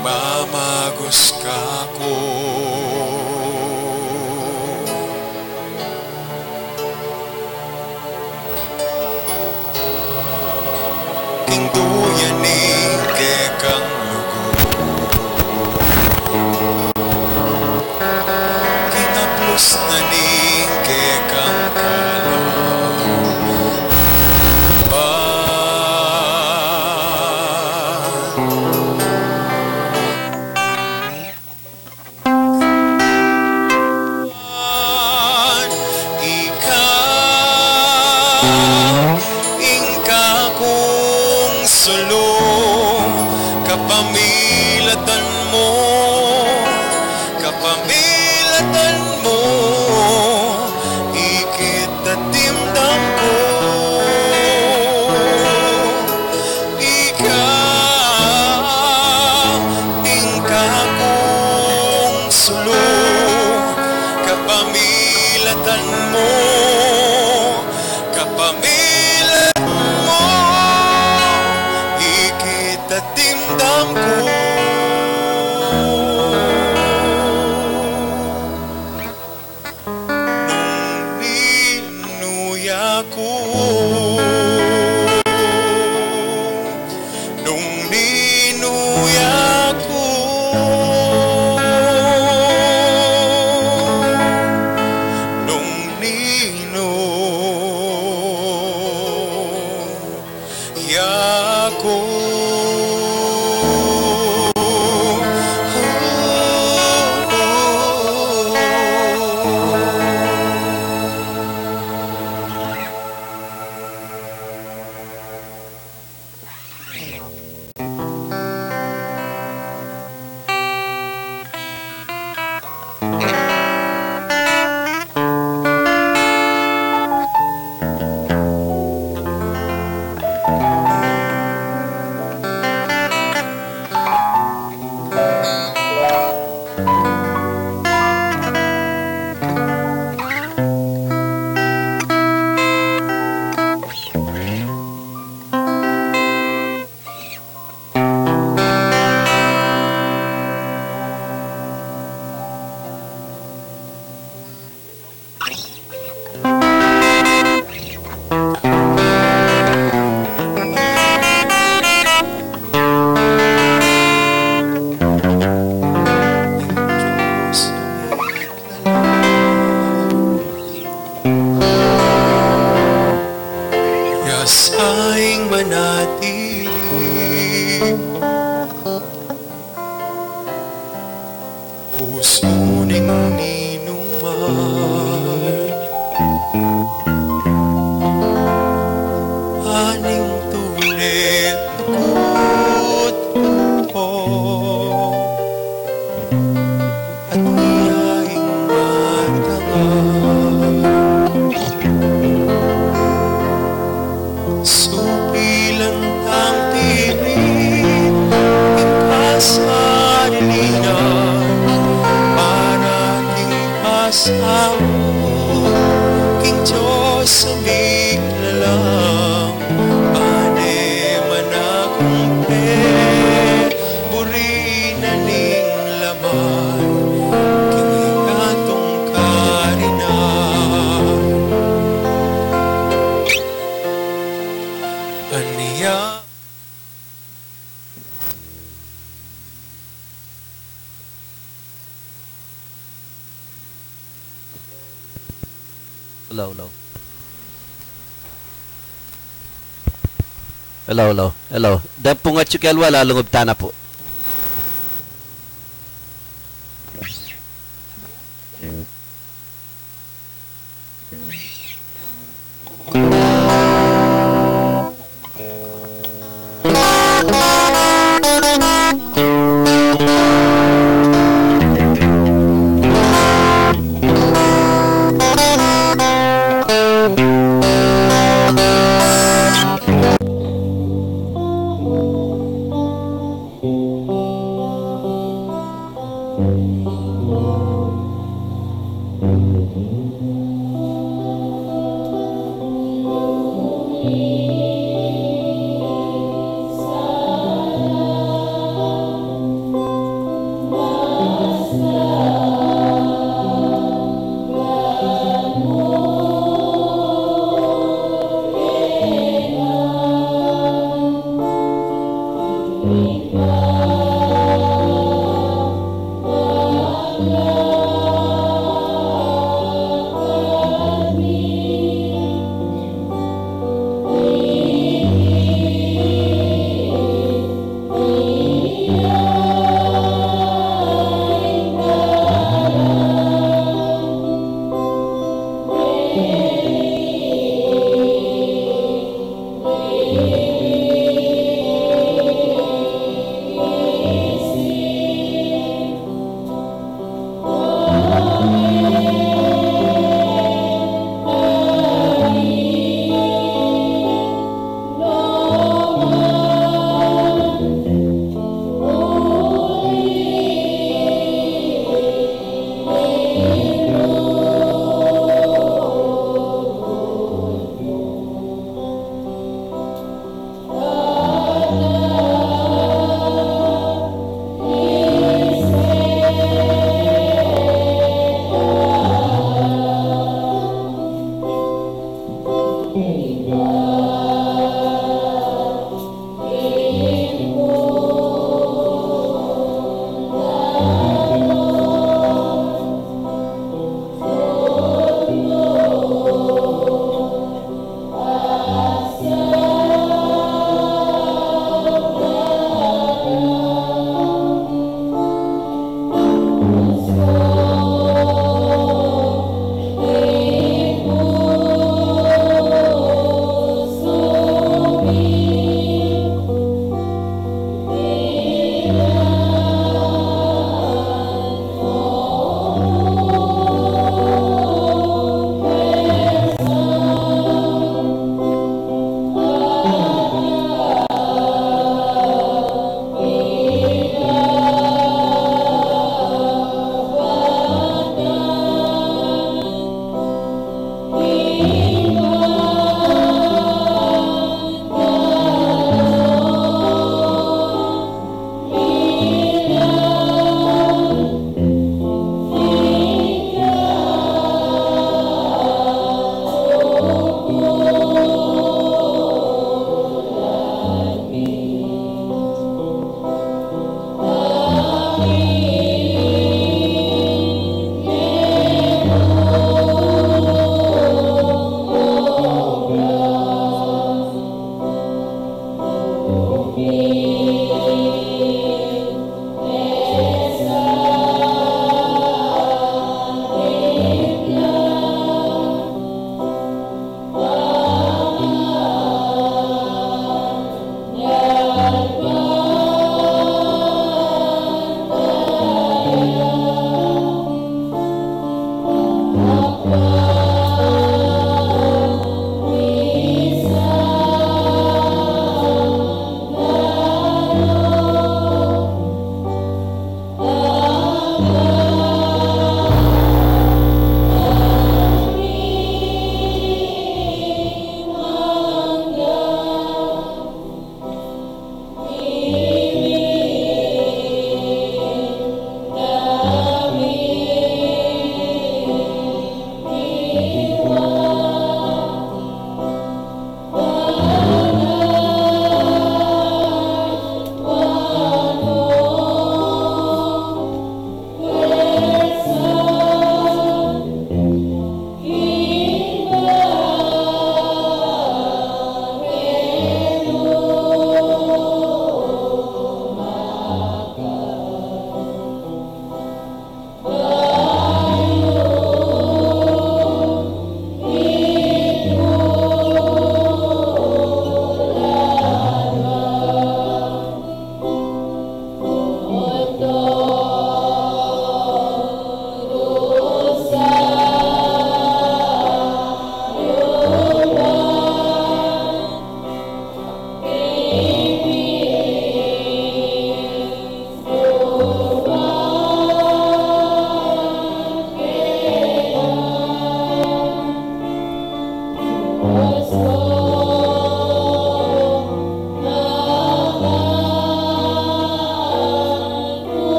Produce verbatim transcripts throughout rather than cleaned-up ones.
mamagus kaku. King duyan ning kekang lugud, kinaplus na ning kekang kaluban. Ika ing kakung sulu, kapamilatan mu, kapamilatan mu, ikit atimdam ku. Ika ing kakung sulu, kapamilatan mu, kapamilatan mu, ikit atimdam ku. Nung ninu ya ku, nung ninu ya ku, nung ninu ya ku. Ya sa ing manatili pusu ning ninumar, aning tune tukud tumpo, at iya ing matanga. Supilan tang tirit ing kasarilian, para king pasamu king Dios a miglalang, pane managumpe, buri na ning laman, king ikatungkari na. Ania. Hello, hello. Hello, hello, hello. Deng pung atyu keng aliwa, lalungub tana pu.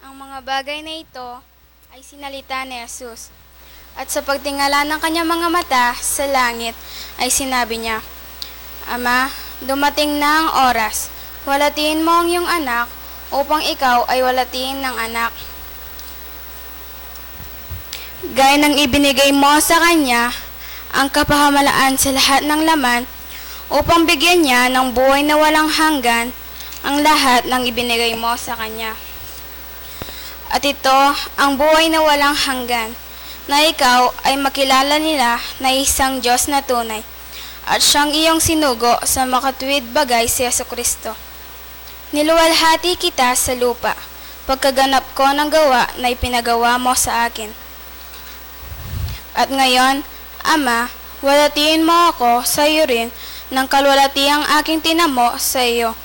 Ang mga bagay na ito ay sinalita ni Jesus. At sa pagtingala ng kanyang mga mata sa langit, ay sinabi niya, "Ama, dumating na ang oras. Walatiin mo ang iyong anak upang ikaw ay walatiin ng anak. Gaya ng ibinigay mo sa kanya ang kapahamalaan sa lahat ng laman, upang bigyan niya ng buhay na walang hanggan ang lahat ng ibinigay mo sa kanya. At ito ang buhay na walang hanggan, na ikaw ay makilala nila na isang Diyos na tunay, at siyang iyong sinugo sa makatuwid bagay si Jesucristo. Niluwalhati kita sa lupa, pagkaganap ko ng gawa na ipinagawa mo sa akin. At ngayon, Ama, walatiin mo ako sa iyo rin ng kalwalatiang aking tinamo sa iyo,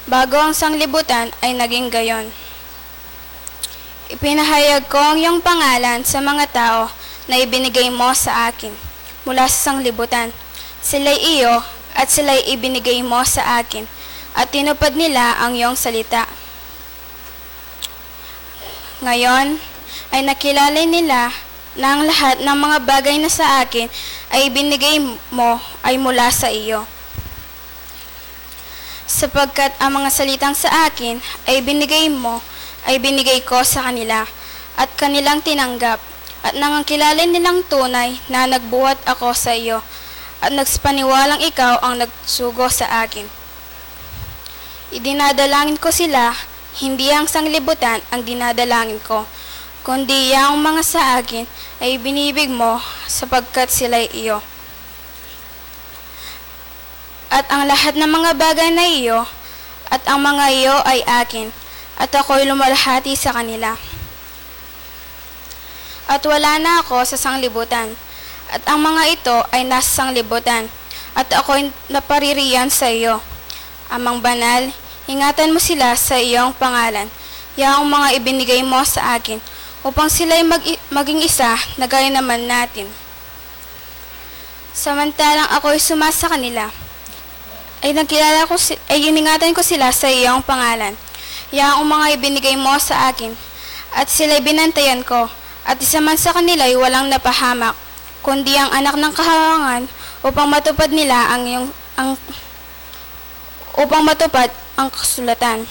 bago ang sanglibutan ay naging gayon. Ipinahayag ko ang iyong pangalan sa mga tao na ibinigay mo sa akin mula sa sanglibutan. Sila'y iyo at sila'y ibinigay mo sa akin, at tinupad nila ang iyong salita. Ngayon ay nakilala nila na ang lahat ng mga bagay na sa akin ay ibinigay mo ay mula sa iyo. Sapagkat ang mga salitang sa akin ay binigay mo, ay binigay ko sa kanila, at kanilang tinanggap, at nangangkilala nilang tunay na nagbuhat ako sa iyo, at nagsapaniwalang ikaw ang nagsugo sa akin. Idinadalangin ko sila, hindi ang sanglibutan ang dinadalangin ko, kundi yang mga sa akin ay binibig mo, sapagkat sila'y iyo. At ang lahat ng mga bagay na iyo, at ang mga iyo ay akin, at ako'y lumalhati sa kanila. At wala na ako sa sanglibutan, at ang mga ito ay nasa sanglibutan, at ako'y napaririyan sa iyo. Amang banal, ingatan mo sila sa iyong pangalan, yaong mga ibinigay mo sa akin, upang sila'y mag- maging isa na gaya naman natin. Samantalang ako'y sumasa kanila, ay nagkilala ko si- ay iningatan ko sila sa iyong pangalan, yaong mga ibinigay mo sa akin, at sila'y binantayan ko, at isa man sa kanila'y walang napahamak, kundi ang anak ng kahawangan, upang matupad nila ang iyong ang upang matupad ang kasulatan.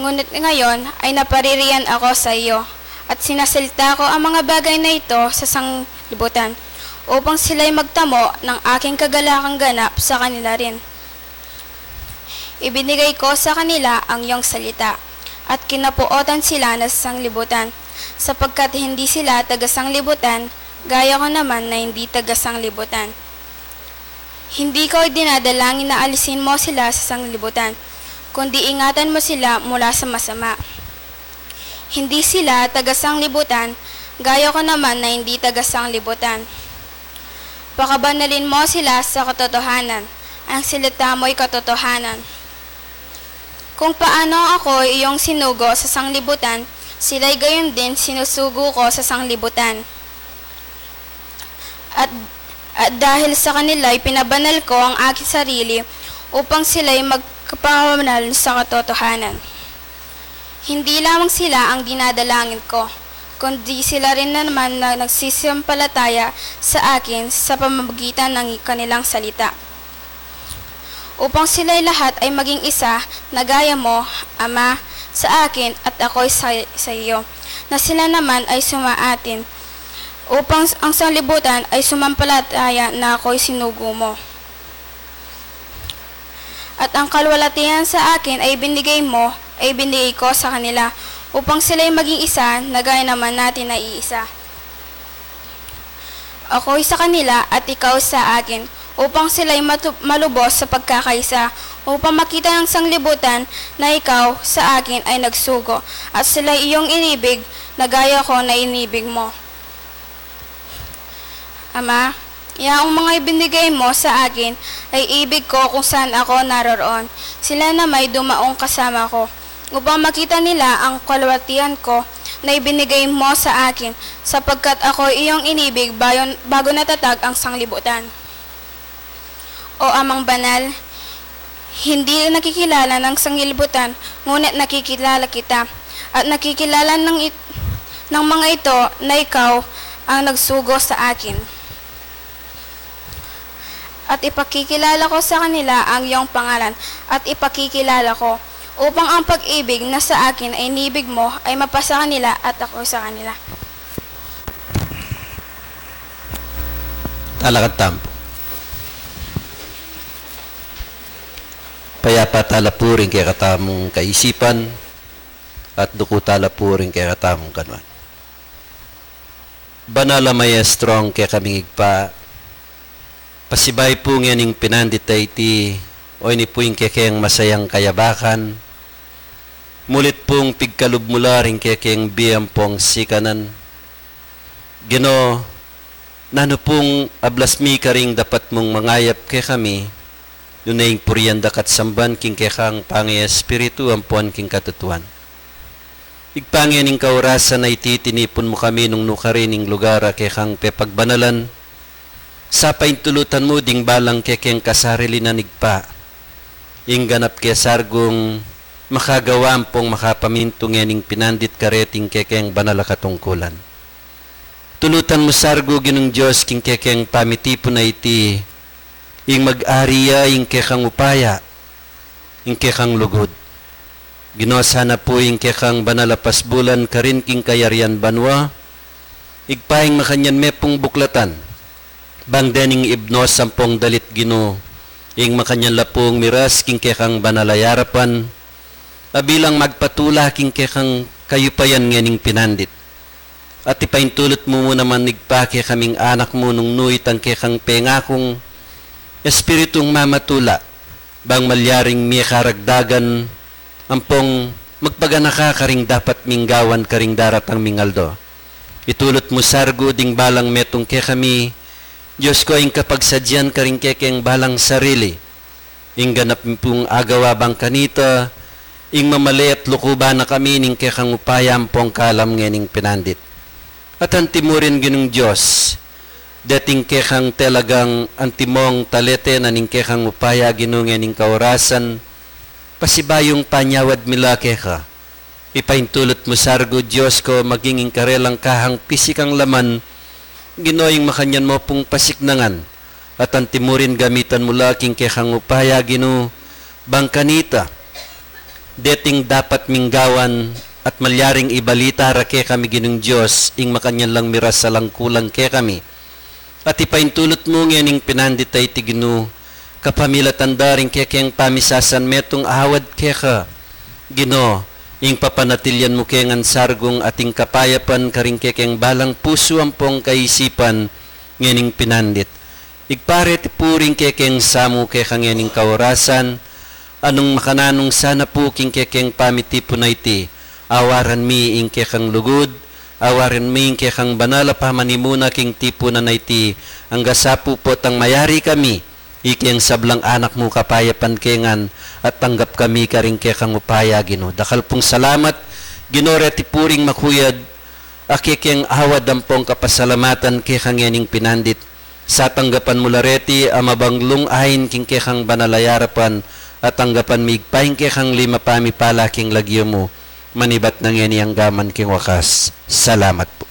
Ngunit ngayon ay napaririyan ako sa iyo, at sinasalita ko ang mga bagay na ito sa sanglibutan, upang sila'y magtamo ng aking kagalakang ganap sa kanila rin. Ibinigay ko sa kanila ang iyong salita, at kinapuotan sila na sa sanglibutan, sapagkat hindi sila taga-sanglibutan, gaya ko naman na hindi taga-sanglibutan. Hindi ko idinadalangin na alisin mo sila sa sanglibutan, kundi ingatan mo sila mula sa masama. Hindi sila taga-sanglibutan, gaya ko naman na hindi taga-sanglibutan. Pakabanalin mo sila sa katotohanan, ang salita mo'y katotohanan. Kung paano ako iyong sinugo sa sanglibutan, sila'y gayon din sinusugo ko sa sanglibutan. At, at dahil sa kanila, ipinabanal ko ang aking sarili upang sila'y magkapamanal sa katotohanan. Hindi lamang sila ang dinadalangin ko, kundi sila rin naman na nagsisampalataya sa akin sa pamamagitan ng kanilang salita, upang sila'y lahat ay maging isa na gaya mo, Ama, sa akin at ako'y sa, sa iyo, na sila naman ay sumaatin, upang ang sanglibutan ay sumampalataya na ako'y sinugo mo. At ang kalwalatian sa akin ay binigay mo, ay binigay ko sa kanila, upang sila'y maging isa na gaya naman natin na iisa. Ako'y sa kanila at ikaw sa akin, upang sila'y matu- malubos sa pagkakaisa, upang makita ng sanglibutan na ikaw sa akin ay nagsugo, at sila'y iyong inibig na gaya ko na inibig mo. Ama, yaong mga ibinigay mo sa akin ay ibig ko kung saan ako naroroon. Sila nama'y dumaong kasama ko, upang makita nila ang kalwalatian ko na ibinigay mo sa akin, sapagkat ako iyong inibig bayon- bago natatag ang sanglibutan. O Amang Banal, hindi nakikilala ng sanglibutan, ngunit nakikilala kita, At nakikilala ng it-, ng mga ito na ikaw ang nagsugo sa akin. At ipakikilala ko sa kanila ang iyong pangalan, at ipakikilala ko, upang ang pag-ibig na sa akin ay inibig mo ay mapasa kanila at ako sa kanila. Talakad tamu pu. Payapa tala pu ring kekatamung kaisipan, at duku tala pu ring kekatamung kanuan. Banal a mayestro ing kekaming Ibpa, pasibayu pu ngening pinandit a iti, o ini pu ing kekeng masayang kayabakan, mulit pung pigkalub mu la ring kekeng bie ampong sikanan. Ginu, nanu pung ablas mi karing dapat mung mangayap kekami, nune ing purian da ka at samban king kekang pangespiritu ampon king katutuan. Ibpa, ngening kaurasan a iti tinipun mu kami nung nukarin ing lugar a kekang pepagbanalan, sa paintulutan mu ding balang kekeng kasarilinan, Ibpa, ing ganap ke sargung makagawa ampong makapamintu ngening pinandit kareting kekeng banal a katungkulan. Tulutan mu sargu, Ginung Dios, king kekeng pamitipun a iti, ing mag-ari ya ing kekang upaya, ing kekang lugud. Ginu, sana pu ing kekang banal a pasbulan karin king kayarian banua, Ibpa, ing makanyan me pung buklatan, bang dening ibnos ampong dalit, Ginu, ing makanyan la pung miras king kekang banal a yarapan, a bilang magpatula king kekang kayupayan ngening pinandit. At ipaintulut mu mu naman, Ibpa, kekaming anak mu nung nu itang kekang pengakung espiritung mamatula, bang malyaring mikaragdagan ampong magpaganaka karing dapat ming gawan karing daratang ming aldo. Itulut mu sargu ding balang metung kekami, Dios ko, ing kapagsadyan karing kekeng balang sarili, ing ganap pung agawa bang kanita, ing mamale at lukuban na kami ning kekang upaya ampong kalam ngening pinandit. At anti mu rin, Ginung Dios, deting kekang talagang antimong talete na ning kekang upaya, Ginu, ngening kaurasan, pasibayung panyawad mi la keka. Ipaintulut mu sargu, Dios ko, maging ing karelang kahang pisikang laman, Ginu, ing makanyan mu pung pasiknangan, at anti mu rin gamitan mu la king kekang upaya, Ginu, bang kanita, deting dapat ming gawan, at malyaring ibalita ra kekami, Ginung Dios, ing makanyan lang miras a langkulang kekami. At ipaintulut mu ngening pinandit a iti, Ginu, kapamilatan da ring kekeng pamisasan metung awad keka, Ginu, ing papanatilyan mu ke ngan sargung ating kapayapan karing kekeng balang pusu ampong kaisipan ngening pinandit. Ibpa, reti pu ring kekeng samu keka ngening kaurasan, a nung makananu sana pu king kekeng pamitipun a iti, awaran mi ing kekang lugud, awaran mi ing kekang banal a pamanimuna king tipunan a iti, angga sa pu potang mayari kami, ikeng sablang anak mu kapayapan ke ngan, at tanggap kami karing kekang upaya, Ginu. Dakal pung salamat, Ginu, reti pu ring makuyad a kekeng awad ampong kapasalamatan keka ngening pinandit. Sa tanggapan mu la reti a mabanglung ain king kekang banal a yarapan, at tanggapan mi Ibpa ing kekang lima pamipala king lagyu mu, manibat na ngeni angga man king wakas. Salamat pu.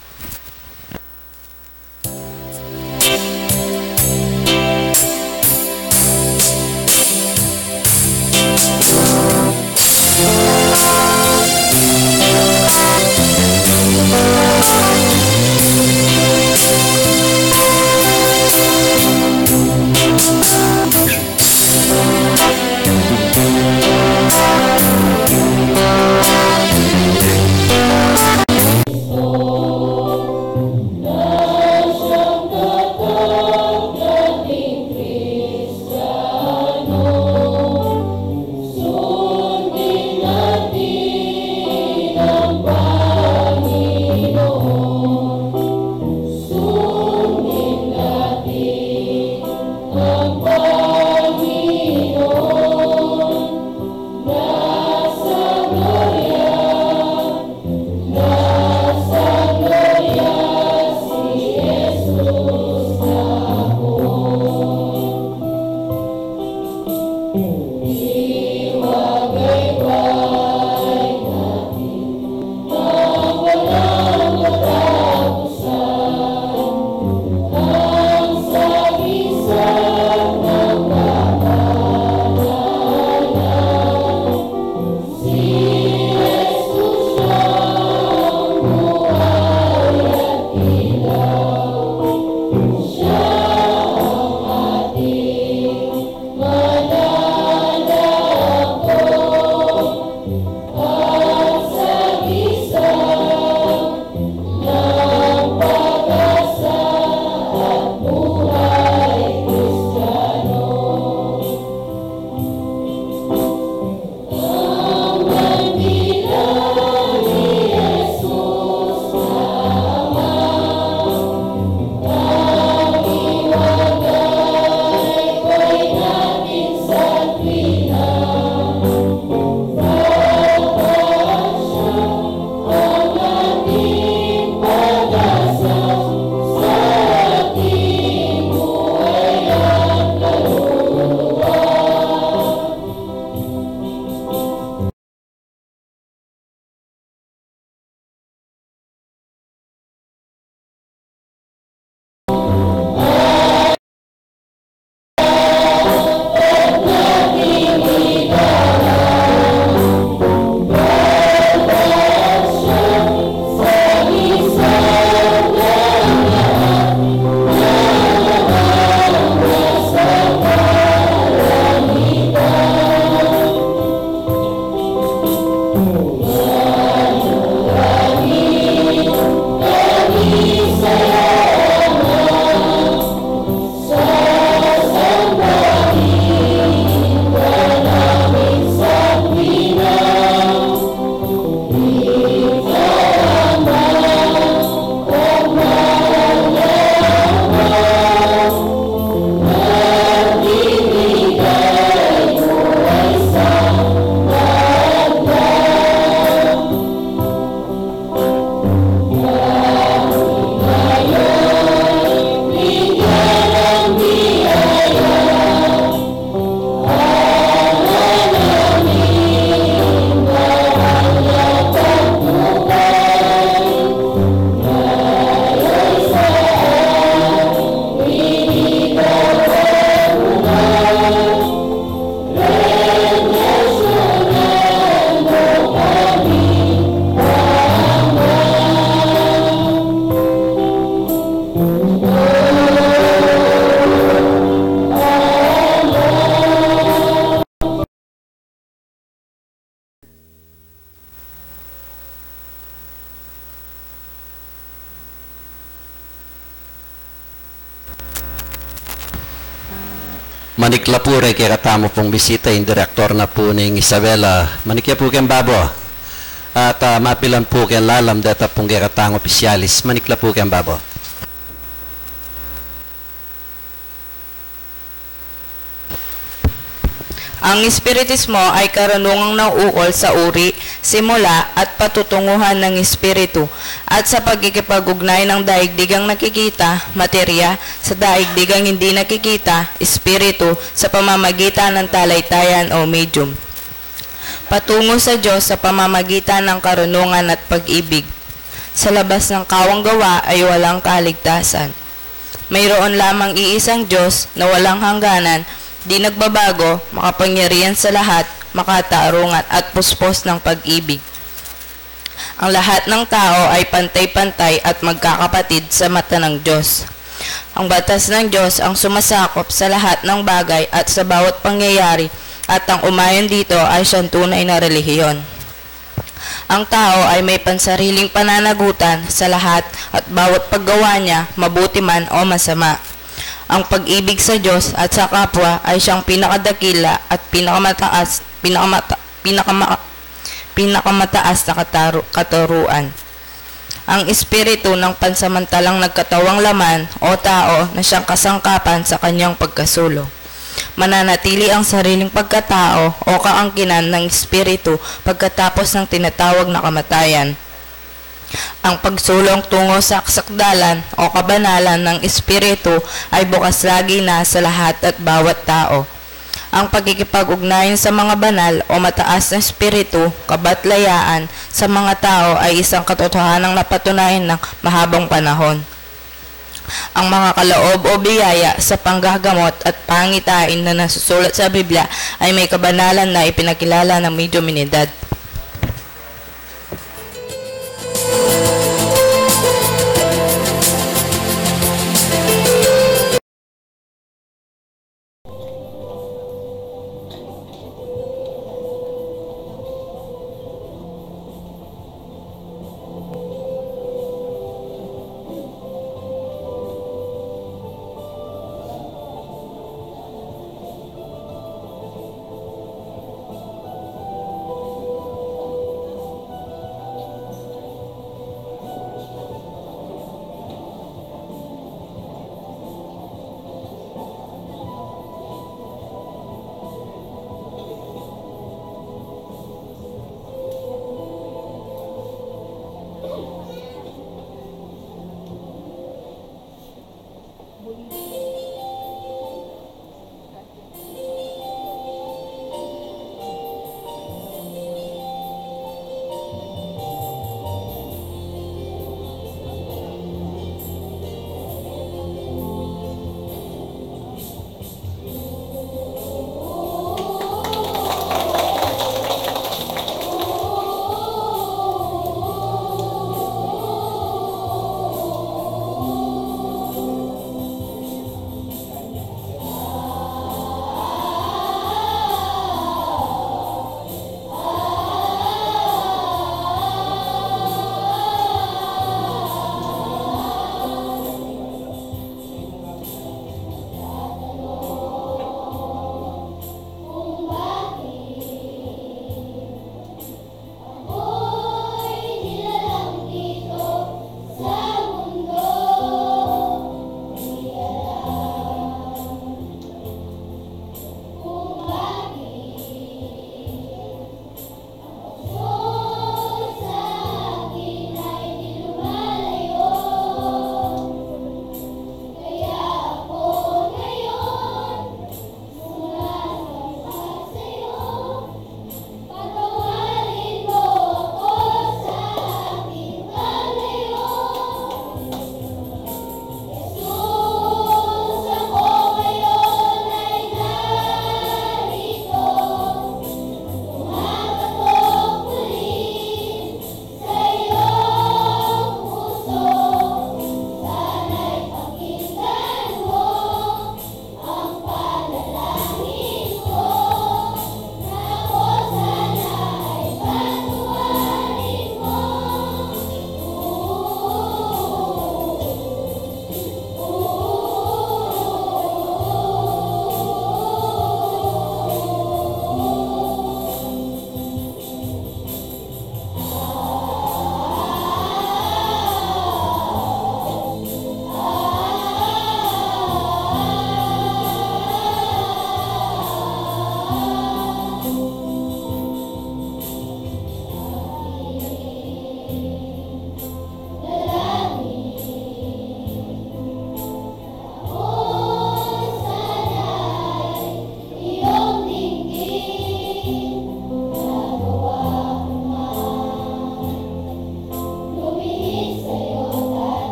Manikla pu ring kekatamu pung bisita, ing direktor na pu ning Isabela. Manikla pu keng babo. At, ah, mapilan pu keng lalam deta pung kekatang opisyalis. Manikla pu keng babo. Ang espiritismo ay karunungang nauukol sa uri, simula, at patutunguhan ng espiritu, at sa pakikipag-ugnay ng daigdigang nakikita, materya, sa daigdigang hindi nakikita, espiritu, sa pamamagitan ng talitayan o medium, patungo sa Diyos sa pamamagitan ng karunungan at pag-ibig. Sa labas ng kawang gawa ay walang kaligtasan. Mayroon lamang iisang Diyos na walang hangganan, di nagbabago, makapangyarihan sa lahat, makatarungan at puspos ng pag-ibig. Ang lahat ng tao ay pantay-pantay at magkakapatid sa mata ng Diyos. Ang batas ng Diyos ang sumasakop sa lahat ng bagay at sa bawat pangyayari, at ang umayon dito ay siyang tunay na relihiyon. Ang tao ay may pansariling pananagutan sa lahat, at bawat paggawa niya, mabuti man o masama. Ang pag-ibig sa Diyos at sa kapwa ay siyang pinakadakila at pinakamataas, pinakamata-, pinakama-, pinakamataas na kataru-, katuruan. Ang espiritu ng pansamantalang nagkatawang laman o tao na siyang kasangkapan sa kanyang pagkasulong. Mananatili ang sariling pagkatao o kaangkinan ng espiritu pagkatapos ng tinatawag na kamatayan. Ang pagsulong tungo sa sakdalan o kabanalan ng espiritu ay bukas lagi na sa lahat at bawat tao. Ang pakikipag-ugnayan sa mga banal o mataas na espiritu, kabatlayaan, sa mga tao ay isang katotohanang napatunayan ng mahabang panahon. Ang mga kaloob o biyaya sa panggagamot at pangitain na nasusulat sa Biblia ay may kabanalan na ipinakilala ng medyuminidad.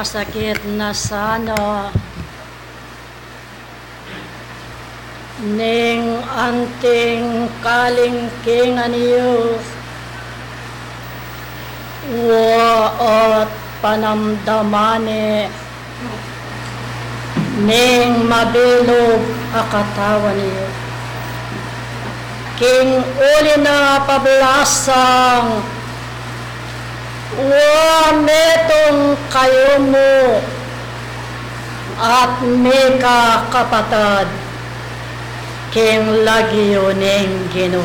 Sakit na sana ning anting kalingkingan yu, wa at panamdaman ne ning mabilug a katawan yu. King uli na pablasang, wa metung kayumu at mika kapatad king lagyu ning Ginu.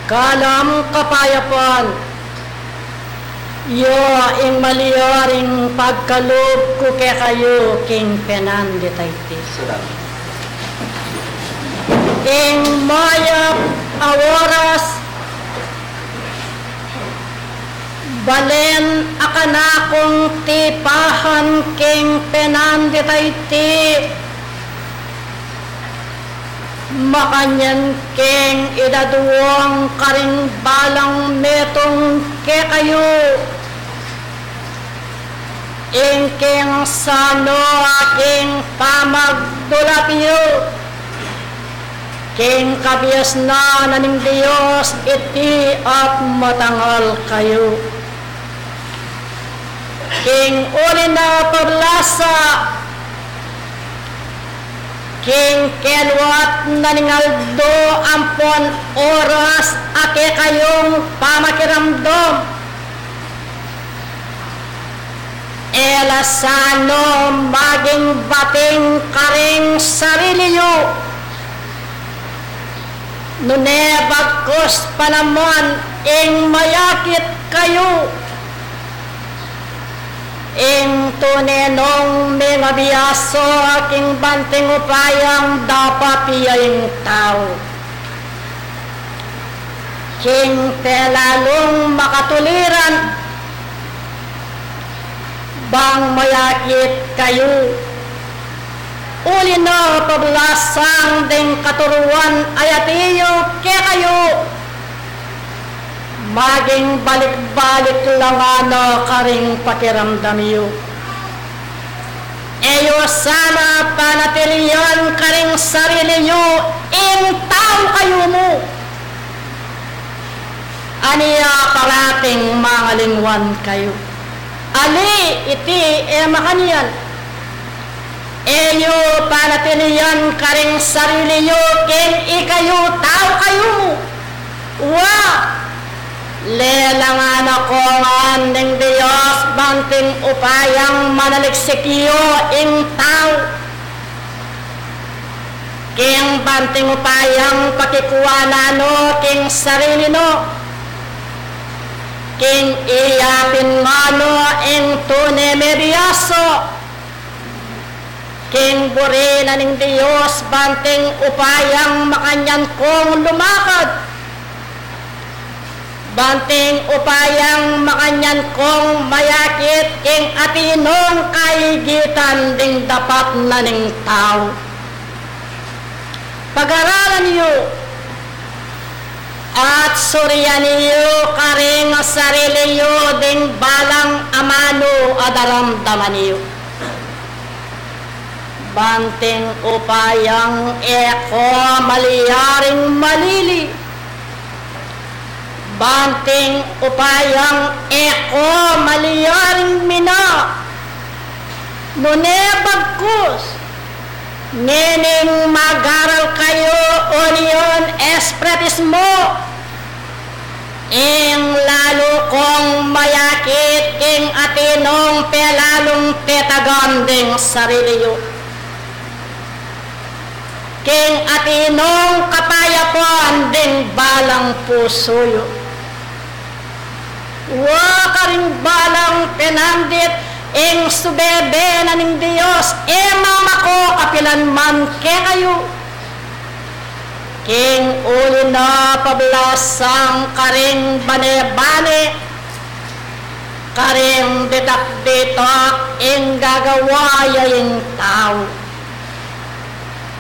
Kalam kapayapan, ya ing malyaring pagkalub ku kekayu king penandit a iti. Salamat. Ing mayap a oras, balen a kanakung tipahan king penandit a iti, makanyan keng idadwang karing balang metung kekayu, ing keng sano a king pamagdulap yu, king kabiasnan na ning Dios iti at matangal kayu. King uli na paglasa, king keluat na ning aldo ampon oras a kekayung pamakiramdam, e la sano maging bating karing sarili yu, nune bagkus pa naman ing mayakit kayu, ing tune nong mengabiaso king banting upayang dapat ya ing tau king pelalung makatuliran bang mayakit kayu. Uli na pablasang ding katuruan a yati yu kekayu, maging balik-balik la ngana karing pakiramdam yu. E yu sana panatilian karing sarili yu ing tau kayu mu. Ania parating mangalingwan kayu? Ali, iti e makanyan. E yu panatilian karing sarili yu king ikayu tau kayu mu. Wa, lelangan na ko ngan ning Dios banting upayang manaliksik yu ing tau. King banting upayang pakikuanan no king sarili no, king iyapin ngana no ing tune mebiaso, king buri na ning Dios banting upayang makanyan kong lumakad. Banting upayang makanyan kong mayakit king atin nong kaigitan ding dapat na ning tau. Pagaralan yu at surian yu karing sarili yu ding balang amanu a daramdaman yu. Banting upayang e ko malyaring malili. Banting upayang e ko malyaring mina. Nune bagkus, ngening mag-aral kayu o nian espretismo, ing lalu kong mayakit king atin nong pelalung petagan ding sarili yu, king atin nong kapayapan ding balang pusu yu. Wa karing balang penandit ing subebe na ning Dios, e mamako kapilan man kekayu. King uli na pablasang karing bane-bane, karing ditak-ditak ing gagawa ya ing tau.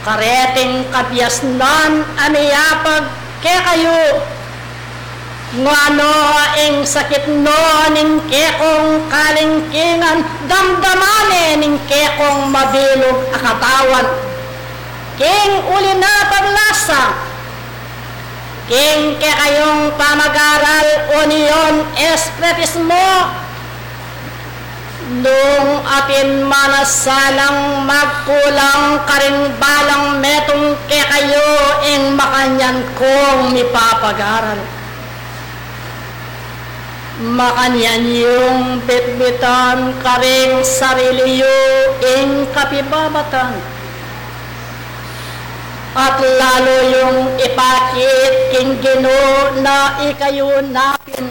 Kareting kabiasnan a miyapag kekayu, Ngana ing sakit no ning kekong kalingkingan, damdaman ne ning kekong mabilug a katawan. King uli na paglasa king kekayung pamag-aral, Union Espiritismo, nung atin man a salang magkulang karing balang metung kekayu ing makanyan kong mipapag-aral. Makanyan yung bitbitan karing sarili yu ing kapibabatan, at lalu yung ipakit king Ginu na ikayu na pin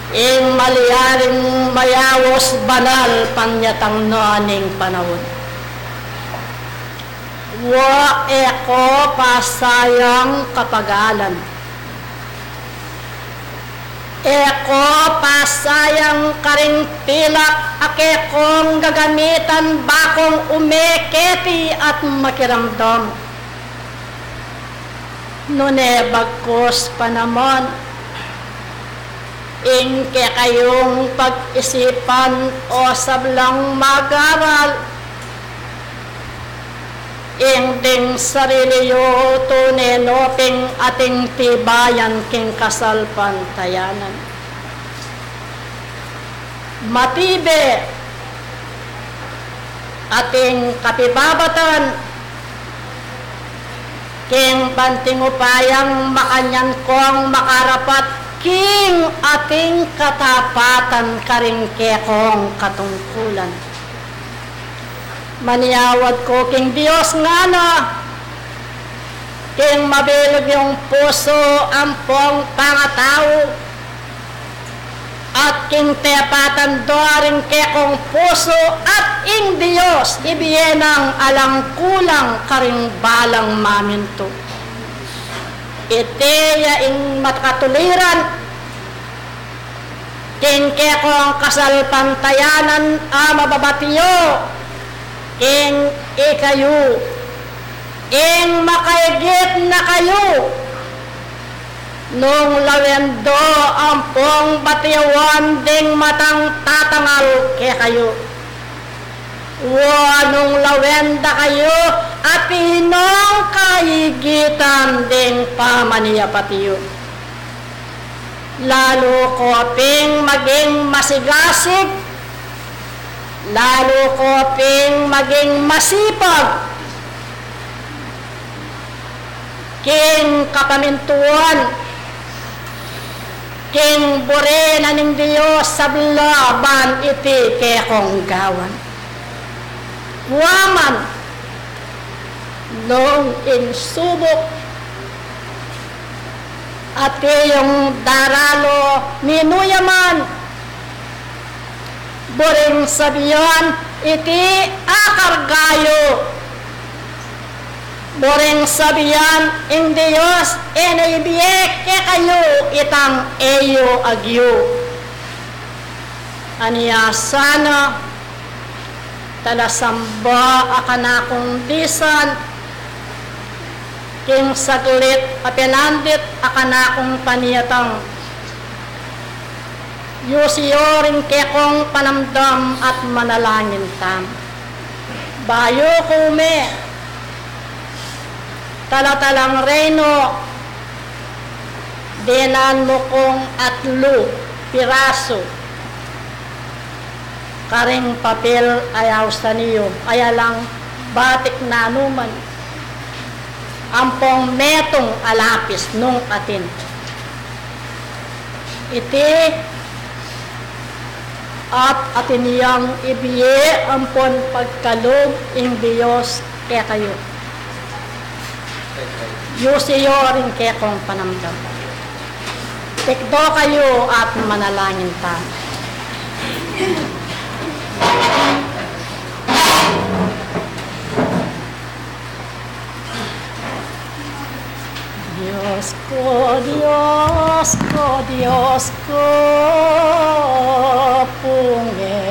ing malyaring mayaus banal panyatang na ning panaun. Wa, e ko pasayang kapagalan. E ko pasayang karing pilak a kekong gagamitan bakong ume keti at makiramdam. Nune bagkus pa naman ing kekayung pag-isipan, o sablang mag-aral, ing ding sarili yu tune no pin ating tibayan king kasalpantayanan. Matibe ating kapibabatan king banting upayang makanyan kong makarapat king ating katapatan karing kekong katungkulan. Maniawad ku king Dios ngana, king mabilug yung pusu ampong pangatau, at king tepatan do ring kekong pusu, at ing Dios ibie nang alang kulang karing balang mamintu. Iti ya ing makatuliran king kekong kasalpantayanan a mababatiyu king ikayu, ing makaigit na kayu, nung lawen do ampong batiwan ding matang tatangal kekayu, wa nung lawen da kayu atin ing kaigitan ding pamaniapat yu. Lalu ko ping maging masigasig, lalu ko ping maging masipag king kapamintuan, king buri na ning Dios sabla ban iti kekong gawan. Wa man nung ing subuk, ati yung daralu ninu ya man, buring sabian iti akarga yu. Buring sabian ing Dios e na ibie kekayu itang e yu agyu. Ania sana, talasamba a kanakung disan, king saglit a pinandit a kanakung paniatang. Yusi yu ring kekong panamdam at manalangin tamu. Bayu ku ume, talatalang reynu, dinan mu kung atlu pirasu karing papel a ausan yu, ayalang batik nanu man, ampong metung a lapis nung atin. Iti at atin yang ibie ampon pagkalub ing Dios kekayu. Yusi yu ring kekong panamdam. Tikdo kayu at manalangin tamu. Dios ku, Dios ku, Dios ku, punge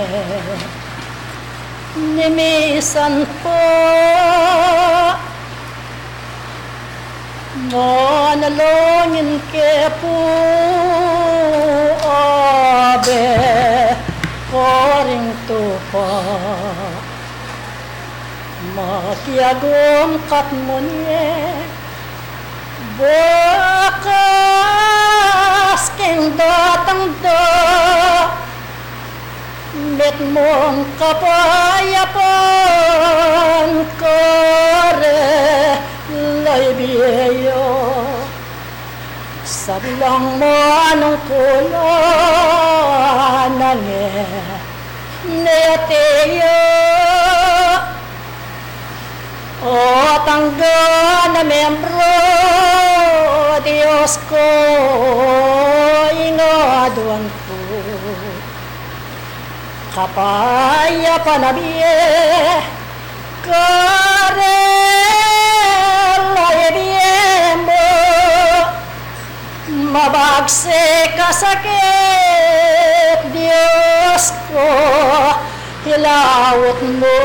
ni misan pa Manalangin ke pu, abe, karing tupa. Makiagum ka at mune, bakas king datang da, mitmung kapayapan karela ibie ya. Sablang manungkulan a ngening ate ya, o tanggan a membro, Dios ko, ing aduan ku. Kapayapan a bie karela ibie mu, mabagsik a sakit, Dios ko, ilaut mu.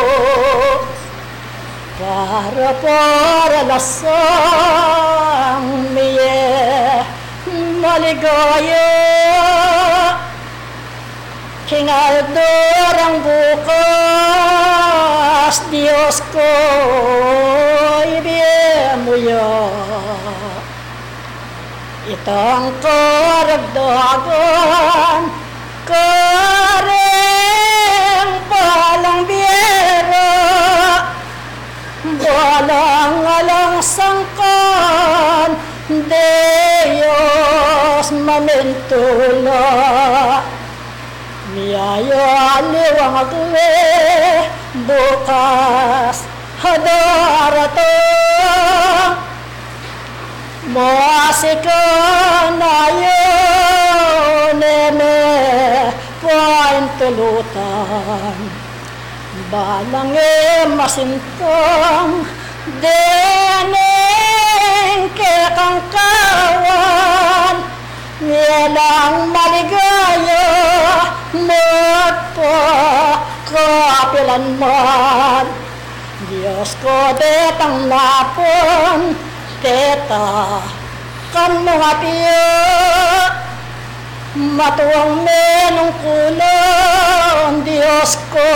Para, para la sang mie maligaya king aldo rang bukas, Dios ko, ibie mu ya. Itang karagdagan karing balang bie ra, balang alang sangkan Dios mamintula. Miyayaliwang agwe bukas a daratang, masikan a yu ne me paintulutan. Balang e masintang dening kekang kawan, mie lang maligaya magpakapilanman. Dios ko, detang napun deta kan mung apia, matuang menungkulan, Dios ko,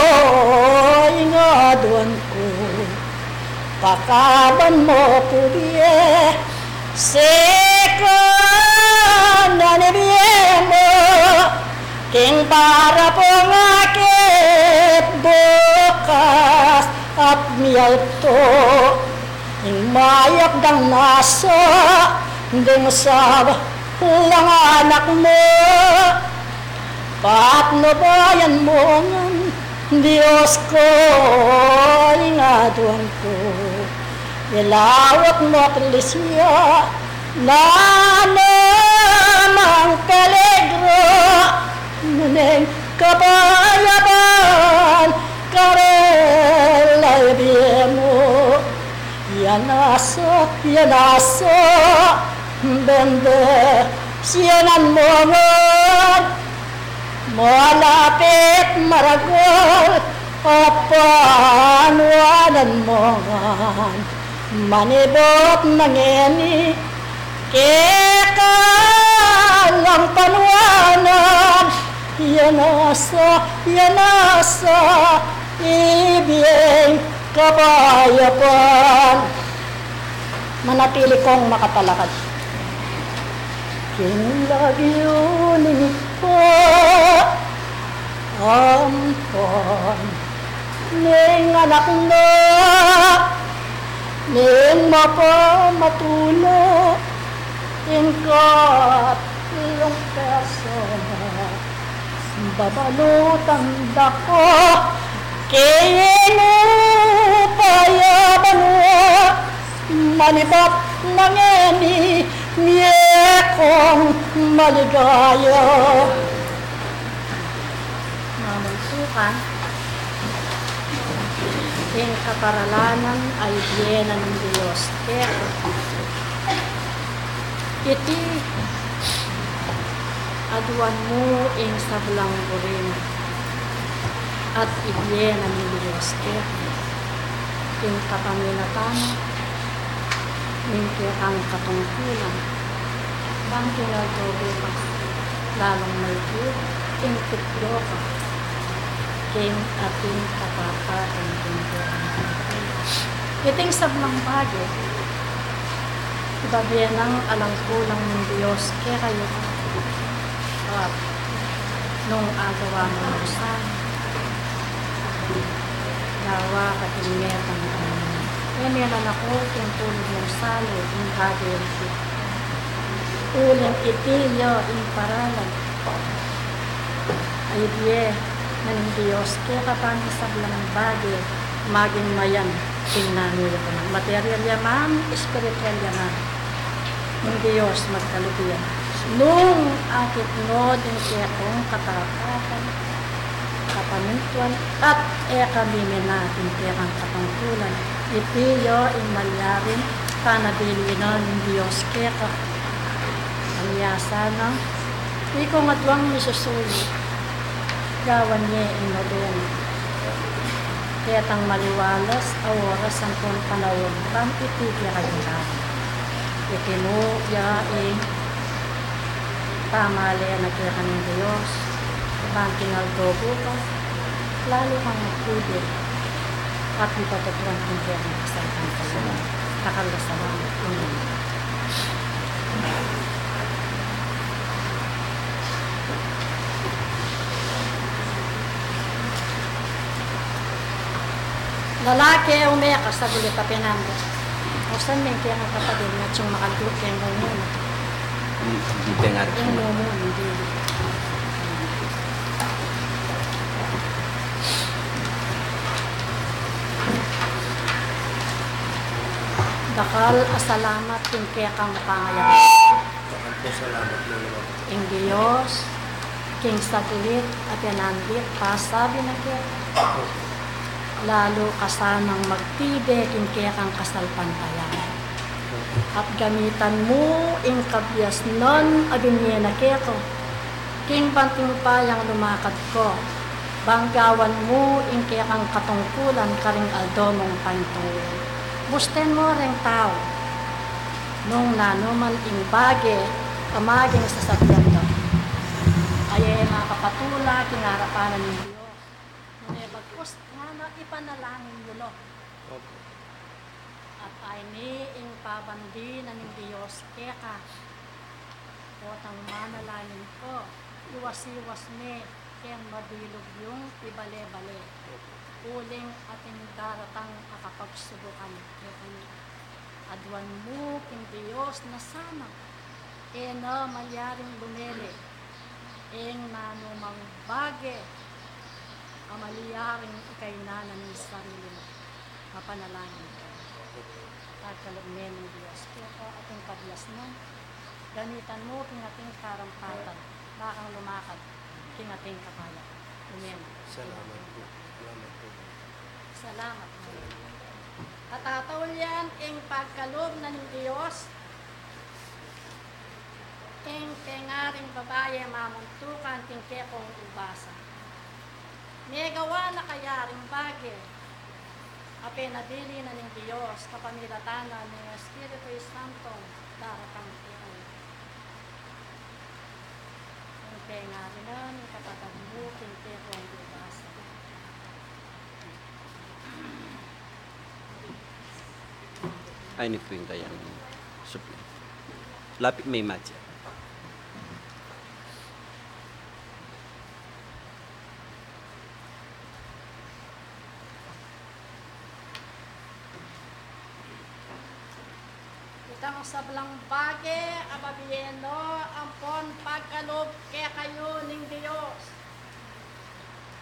ing aduan ku. Pakaban mu pu bie, sikanan ibie mu king para pung akit bukas at miyaltu. Ing mayap dang nasa ding sablang anak mu, patnubayan mu ngan, Dios ko, ing aduan ku. Ilaut mu at lisya na namang peligro neng kapayapan karela ibie mu. Yan a sa, yan a sa, bendisyonan mu ngan, malapit, maragul, a panuanan mu ngan. Manibut na ngeni keka lang panuanan, yan a sa, yan a sa, ibie ing kapayapan. Manatili kong makatalakad. King lagyu ning Ibpa, ampon ning Anak na, ning mapamatula, ing katlung persona. Babalutan da ka king upaya banua, manibat na ngeni mie kong maligaya. Mamuntukan, ing kaparalan a ibie na ning Dios keka. Iti, aduan mu ing sablang buri mu, at ibie na ning Dios keka. Ing kapamilatan, ning kekang katungkulan, bang king aldo bukas, lalung maigit ing tukdo ka king ating kapapatan king kekang katungkulan. Iting sablang bage, ibabie nang alang kulang ning Dios kekayu. At nung agawa mu nung sali, gawa ka king metang, e ne la na ku king tulug nung sali ing bage iti. Uling iti ya ing paralan a ibie na ning Dios keka, ban ing sablang bage maging mayan king nanu ya pa man, material ya man, espiritual ya man. Ing Dios magkalub ya. Nung akit no ding kekong katapatan, kapamintuan, at e ka mimina ding kekang katungkulan, iti ya ing malyaring panabilin ning Dios keka. Anya sana, ikong aduang misusuli, gawan ye ing nobena. Ketang maliwalas a oras ampon panaun, ban iti kekayu. Iti mu ya ing pamale na keka ning Dios, ban king aldo bukas, lalu kang magkude, at ipatutuan king kekang kasalpantayanan. Dakal a salamat. Amen. Lalaki, ume ka sagulit a penanda. O san me ing kekang kapatid, atiu makantu keng ganyan. Hindi nga rin. Yung mumu, hindi. Dakal a salamat king kekang pangayapan. Dakal a salamat, Lolo. Ing Dios, king saglit a penandit, pasabi na keka, lalu ka sanang magtibe king kekang kasalpantayanan. At gamitan mu ing kabiasnan a binie na keka, king banting payang lumakad ku, ban gawan mu ing kekang katungkulan karing aldo mung paintungil. Busten mu reng tau, nung nanu man ing bage a maging sasabian da, a e makapatula king arapan na ning Dios, nune bagkus ngana ipanalangin yu no. Opo. At ayni ing pabandi na ning Dios keka, potang manalangin ko, iwas-iwas me keng mabilug yung pibale-bale. Opo. Uling atin daratang a kapagsubukan keka. Aduan mu king Dios na sana e na malyaring lumele ing nanumang bage a malyaring ikainan ning sarili mu. Mapanalangin ka. Pagkalub me ning Dios keka, atin kabiasnan, gamitan mu king atin karampatan, bakang lumakad king atin kapayapan. Amen. Salamat po. Salamat po. Salamat. At ataul yan ing pagkalub na ning Dios, ing pengaring babaye mamuntukan king kekong ubasa. Megawa na kaya ring bage a penabilin na ning Dios kapamilatan na ning Espiritu Santong daratang kaya. Ing pengari na ning kapatad mu king kekong ubasa. Ay, ini po yung kayang supli. Lapit may matcha. Itang sablang bage a babie no ampon pagkalub kekayu ning Dios.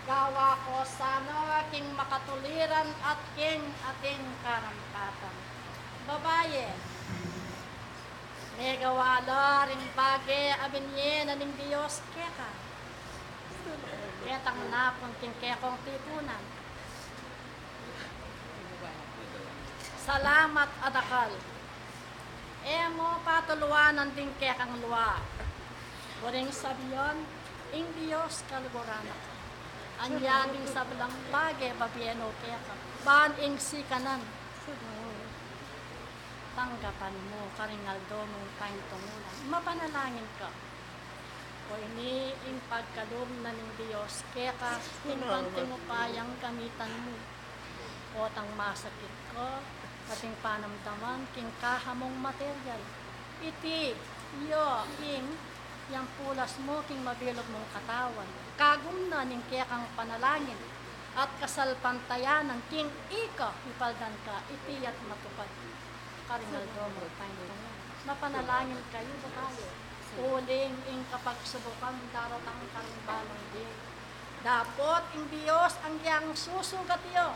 Gawa ko sana king makatuliran at king atin karampatan. Babaye, megawa la ring bage a binie na ning Dios keka. Ketang napun king kekong tipunan. Salamat a dakal. E mo patuluanan ding kekang lua. Uling sabian, ing Dios kaluguran na ka. Anya ding sablang bage babie no keka, ban ing sikanan. tanggapan mu karing aldo mung paintungunan. Mapanalangin ka. O ini ing pagkalub na ning Dios keka, ing banting upayang gamitan mu. Potang masakit ka, ating panamdaman king kaha mung material. Iti ya ing yampulas mu king mabilug mung katawan, kagum na ning kekang panalangin at kasalpantayanan king ika ipaldan ka, iti ya't matupad karing aldo mung paintungunan. Mapanalangin kayu, babayu, uling ing kapagsubukan daratang karing balang bie. Dapot ing Dios agyang susugat ya,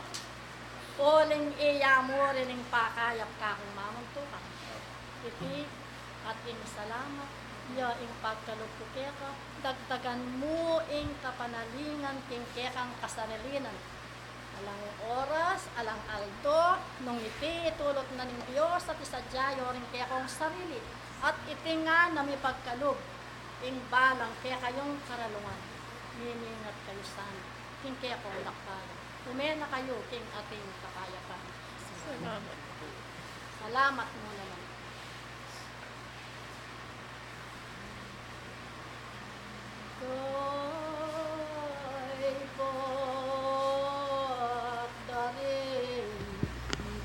uling iya mu rin ing pakayap kakung mamuntukan. Iti at ing salamat ya ing pagkalub ku keka, dagdagan mu ing kapanalingan king kekang kasarilinan. Alang oras, alang aldo, nung iti itulut na ning Dios at isadya yu ring kekong sarili, at iti ngana mipagkalub ing balang kekayung karalungan. Mimingat kayu sana king kekong dakdalan. Ume na kayu king ating kapayapan. Salamat. Salamat mu naman. Kaybat da ring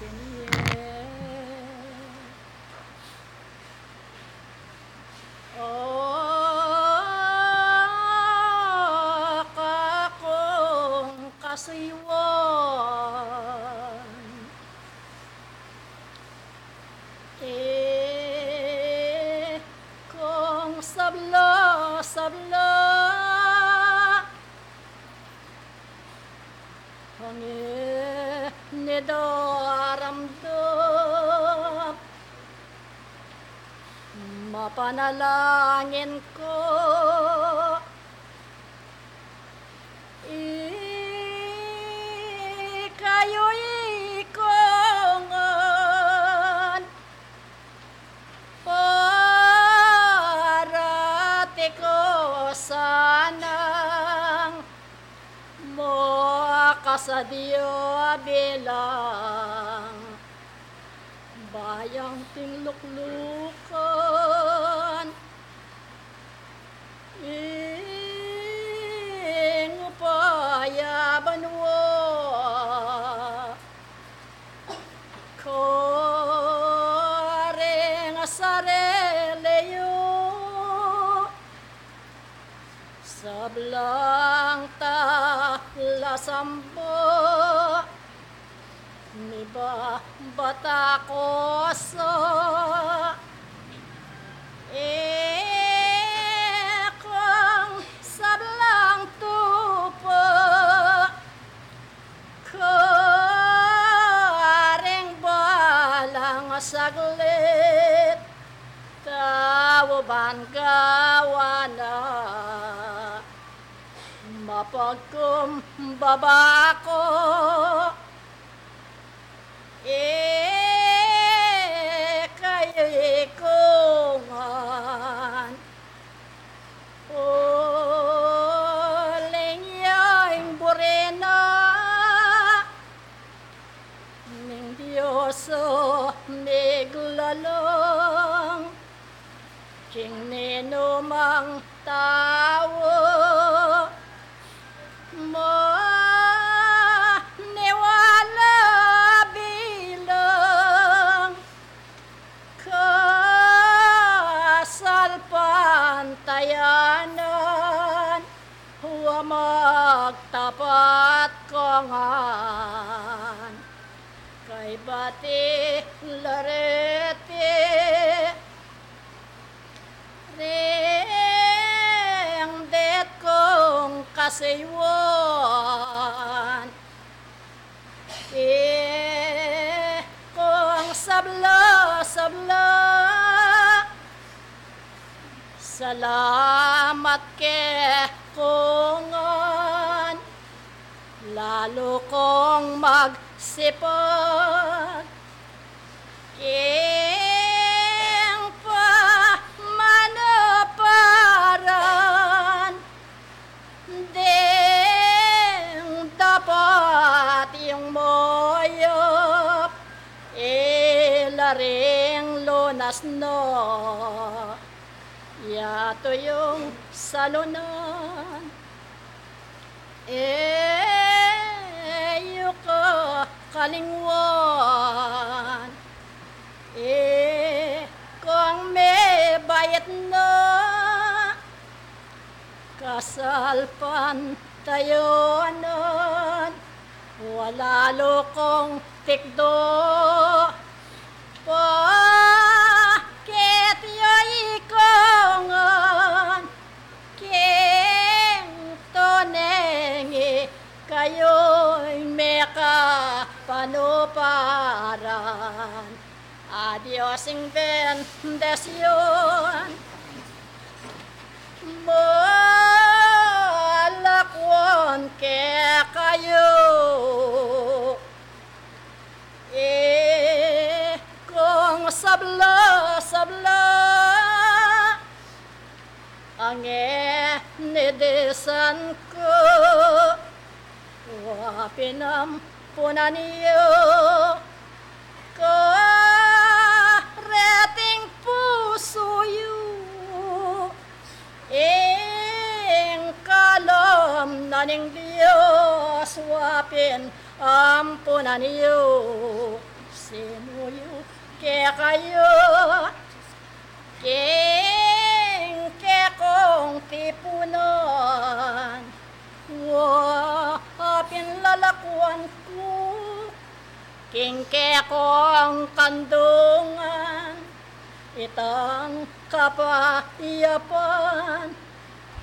binye. O kakung kasuyuan, ikung sabla-sabla, angin nidaramdam, mapanalangin ku, ikayu'y ikungan, parati ku sanang makasadya bilang bayang tingluklukan ing upaya banua. Karing sarili yu sablang talasamba, mibabata ku sa ikung sablang tupa, karing balang saglit, tauban gawa na, mapagkumbaba ku, ikayu'y ikungan. Uling ya ing buri na ning Dios a miglalang king ninumang tau maniwala bilang kasalpantayanan, wa magtapat ka ngan kaybat i lareti ring detang kasuyuan. Ikung sabla-sabla, salamat ke ku ngan, lalu kung magsipag king pamanuparan ding dapat ing moyop, ila ring Asno, yatu yung salunan, e yu ko kalingwan, ikong mebayat na, kasalpantayunan, wala lukong tikdo. Bakit yu ikongan king tunengi kayu'y mekapanuparan? Adios ing bendisyun malakwan kekayu. Ikong sabla-sabla, ange ni disan ku, wa pinampunan yu kareting pusu yu. Ing kalum na ning Dios wa pinampunan yu, sinuyu kekayu king kekong tipunan, wa pinlalakwan ku king kekong kandungan. Itang kapayapan,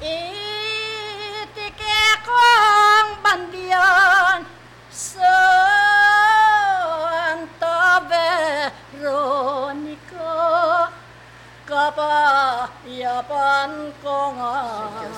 iti kekong bandian, Santa Veronica, kapayapan ko ngan.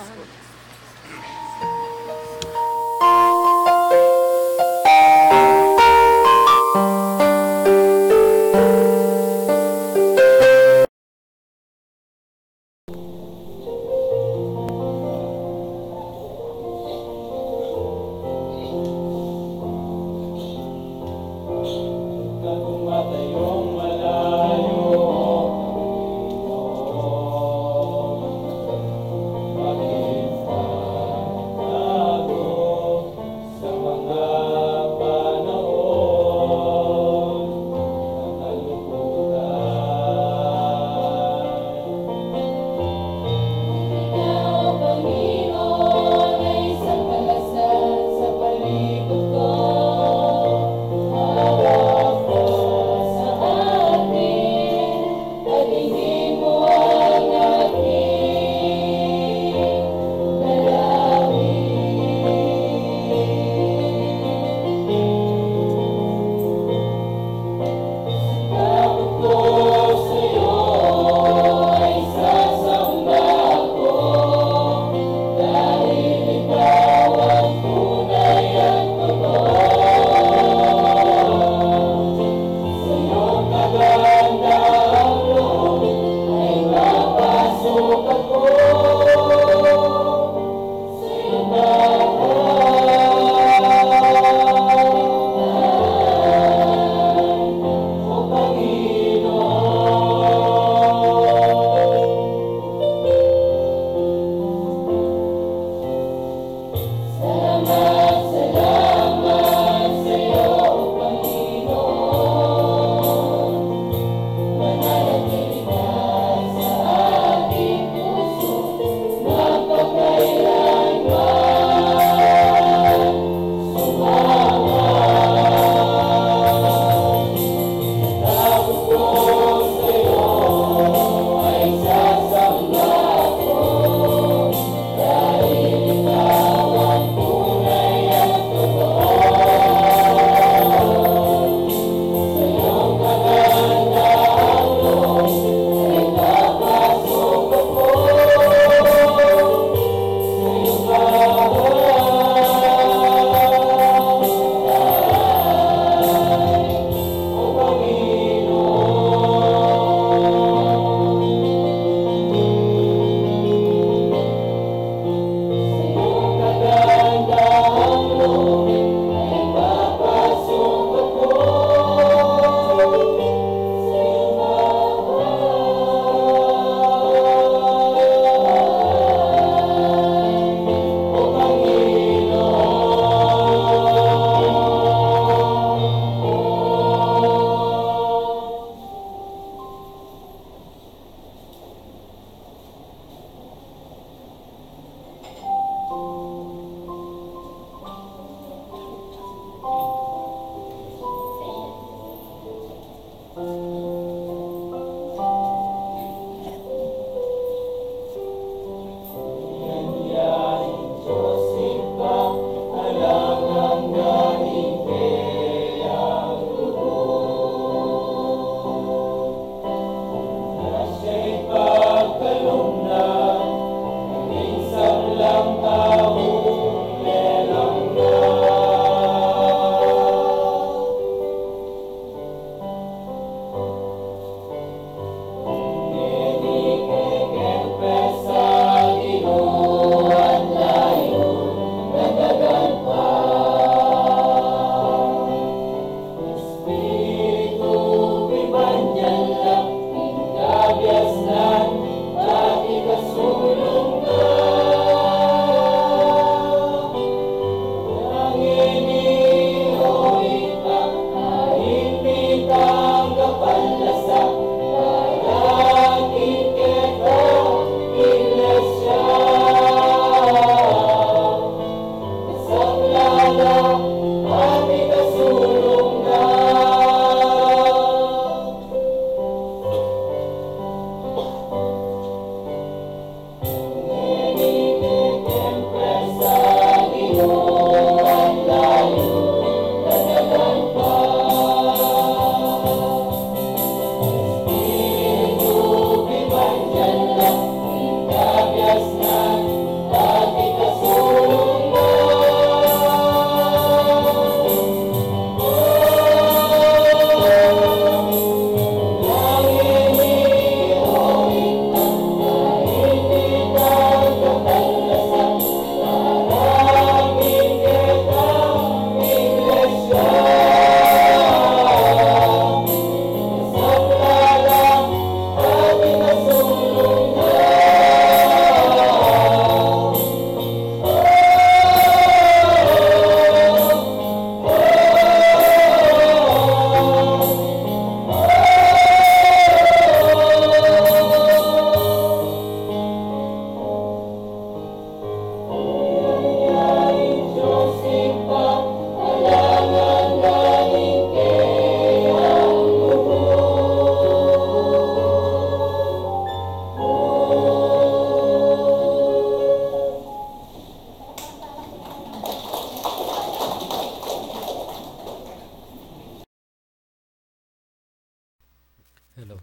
Hello.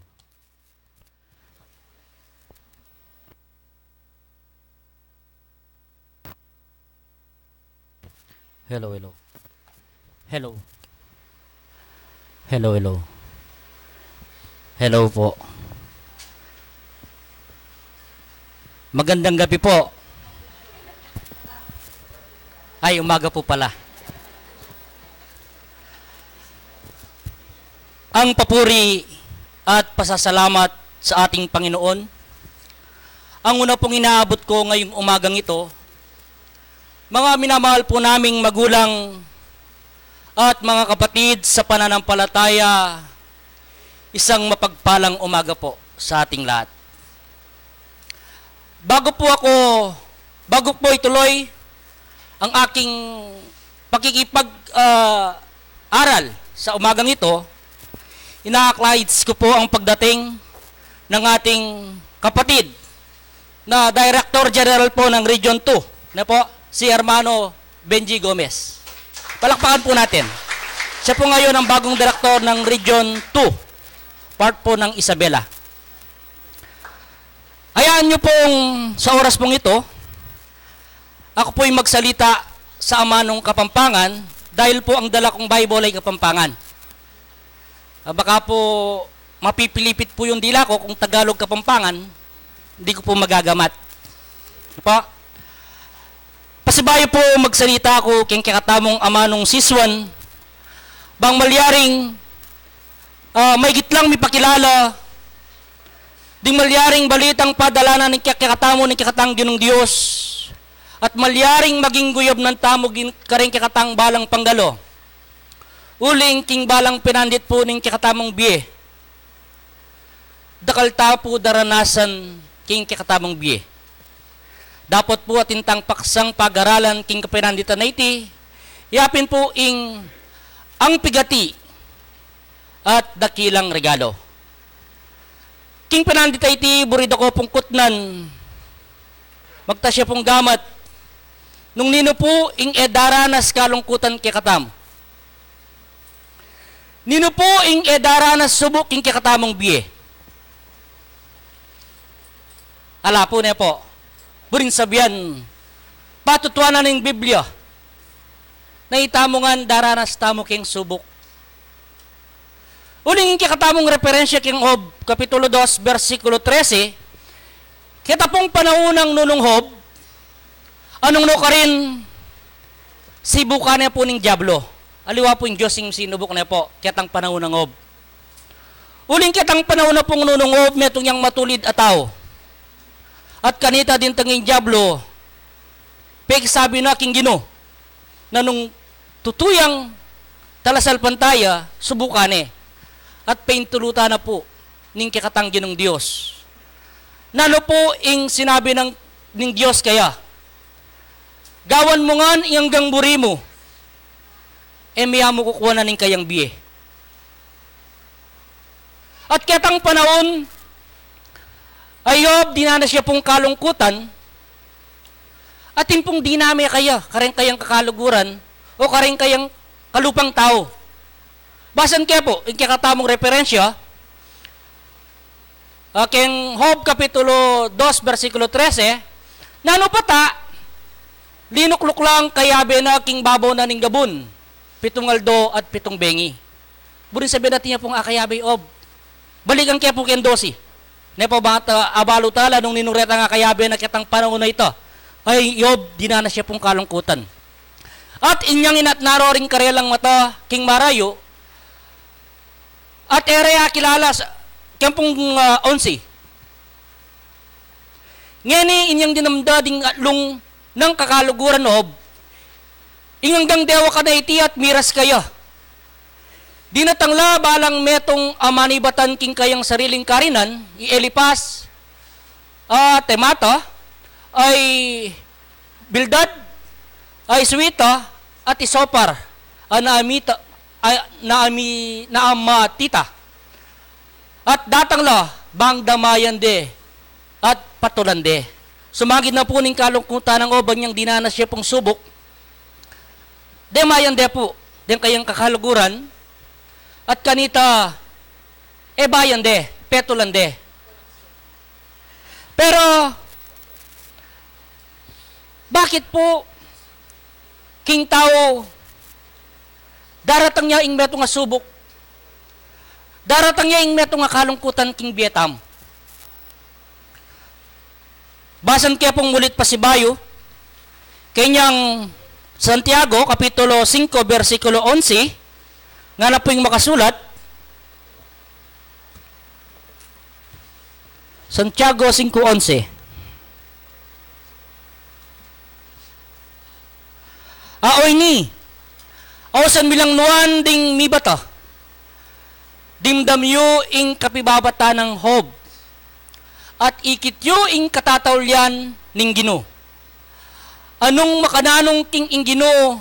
Hello, hello. Hello. Hello, hello. Hello po. Magandang gabi po. Ay, umaga po pala. Ang papuri at pasasalamat sa ating Panginoon, ang una pong inaabot ko ngayong umagang ito, mga minamahal po naming magulang at mga kapatid sa pananampalataya, isang mapagpalang umaga po sa ating lahat. Bago po ako, bago po ituloy ang aking pakikipag, ah, aral sa umagang ito, ina-acknowledge ko po ang pagdating ng ating kapatid na Director General po ng Region two, na po, si Hermano Benji Gomez. Palakpakan po natin. Siya po ngayon ang bagong direktor ng Region two, part po ng Isabela. Hayaan niyo pong sa oras pong ito, ako po'y magsalita sa amanung Kapampangan dahil po ang dala kong Bible ay Kapampangan. Ah, baka po mapipilipit po yung dila ko kung Tagalog Kapampangan, hindi ko po magagamat. Po? Pasibayu po magsalita ako keng kekatamung amanung sisuan, bang malyaring, ah, maigit lang mipakilala ding malyaring balitang padalanan ning kekatamu ning kekatang Ginung Dios, at malyaring maging guyabnan tamu gin-, karing kekatang balang panggalo. Uling king balang pinandit po ning kekatamung bie, dakal ta po daranasan king kekatamung bie. Dapot po atin tang paksang pag-aralan king kapinanditan a iti, yapin po ing ang pigati at dakilang regalo. King penandit a iti, buri da ko pung kutnan, magtas ya pung gamat, nung ninu pu ing e daranas kalungkutan kekatamu? Ninu pu ing e daranas subuk king kekatamung bie? Ala pu, ne pu. Buring sabian, patutuanan ning Biblia na itamu ngan daranas tamu king subuk. Uling ing kekatamung referensya king Job, Kapitulo dos, bersikulo trese, keta pung panaun nang nunung Job, anung nu karin, sibukan ne pu ning Diablo. Aliwa pu ing Dios ing sinubuk ne pu, ketang panaun nang Job. Uling ketang panaun na pung nunung Job, metung yang matulid a tau. At kanita dintang ing Diablo, pekisabi na king Ginu, na nung tutu yang talasalpantaya, subukan ne, at paintulutan na pu ning kekatang Ginung Dios. Nanu pu ing sinabi nang, ning Dios kaya? Gawan mu ngan ing anggang buri mu, e mia mu kukuanan ing kayang bie. At ketang panaun, ay Job, dinanas ya pung kalungkutan, atin pung diname kaya, kareng kayang kakaluguran, o kareng kayang kalupang tau. Basan ke pu, ing kekatamung referensya, ah, keng Job Kapitulo dos, bersikulo trese, nanu pata, linukluk lang kayabe na king babaw na ning gabun, pitung aldo at pitung bengi. Buring sabian, atin ya pung akayabe i Job. Balikan ke pu keng dose. Ne pu, bang, ah, abalu tala nung ninu retang akayabe na ketang panaun a ita. Ay Job, dinanas ya pung kalungkutan. At inyang inatna ro ring karelang mata king marayu, at e re akilala sa, keng pung, ah, onse. Ngeni inyang dinamda ding atlung nang kakaluguran, Job, ing anggang dewa ka na iti at miras kaya. Dinatang la balang metung a manibatan king kayang sariling karinan, i Elifaz, a Temano, ay Bildad, ay Suita, at i Sopar, a Naamita, ay Naami-, Naamatita. At datang la bang damayan de at patulan de. Sumagid na pu ning kalungkutan nang Job, inyang dinanas ya pung subuk, demayan de pu deng kayang kakaluguran, at kanita, e bayan de, petulan de. Pero bakit pu king tau daratang ya ing metung a subuk, daratang ya ing metung a kalungkutan king bie tamu? Basan ke pung mulit pasibayu, kenyang Santiago, Kapitulo singko, bersikulo onse, ngana pu ing makasulat, Santiago singko onse. A o ini, ausan mi lang nuan ding mibata, dimdam yu ing kapibabatan nang Job, at ikit yu ing katataulian ning Ginu. Anung makananung king ing Ginu,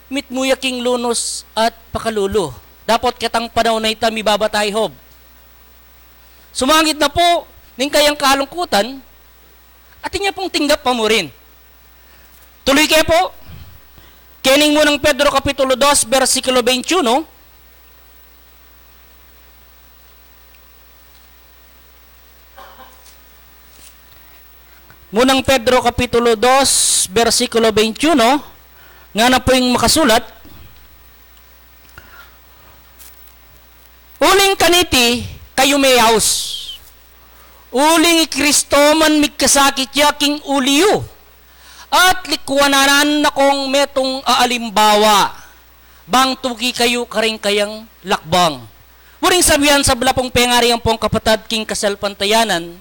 mitmu ya king lunus at pakalulu. Dapot ketang panaun a ita mibabata i Job. Sumagid na pu ning kayang kalungkutan, atin ya pung tinggap pamurin. Tuluy ke pu, kening munang Pedro Kapitulo dos, bersikulo beintiuno, Munang Pedro Kapitulo dos, bersikulo beintiuno, ngana pu ing makasulat, uling kaniti kayu meyaus, uling i Kristo man migkasakit ya king uli yu, at likuanan na kong metung a alimbawa, bang tuki kayu karing kayang lakbang. Buring sabian, sabla pung pengari ampong kapatad king kasalpantayanan,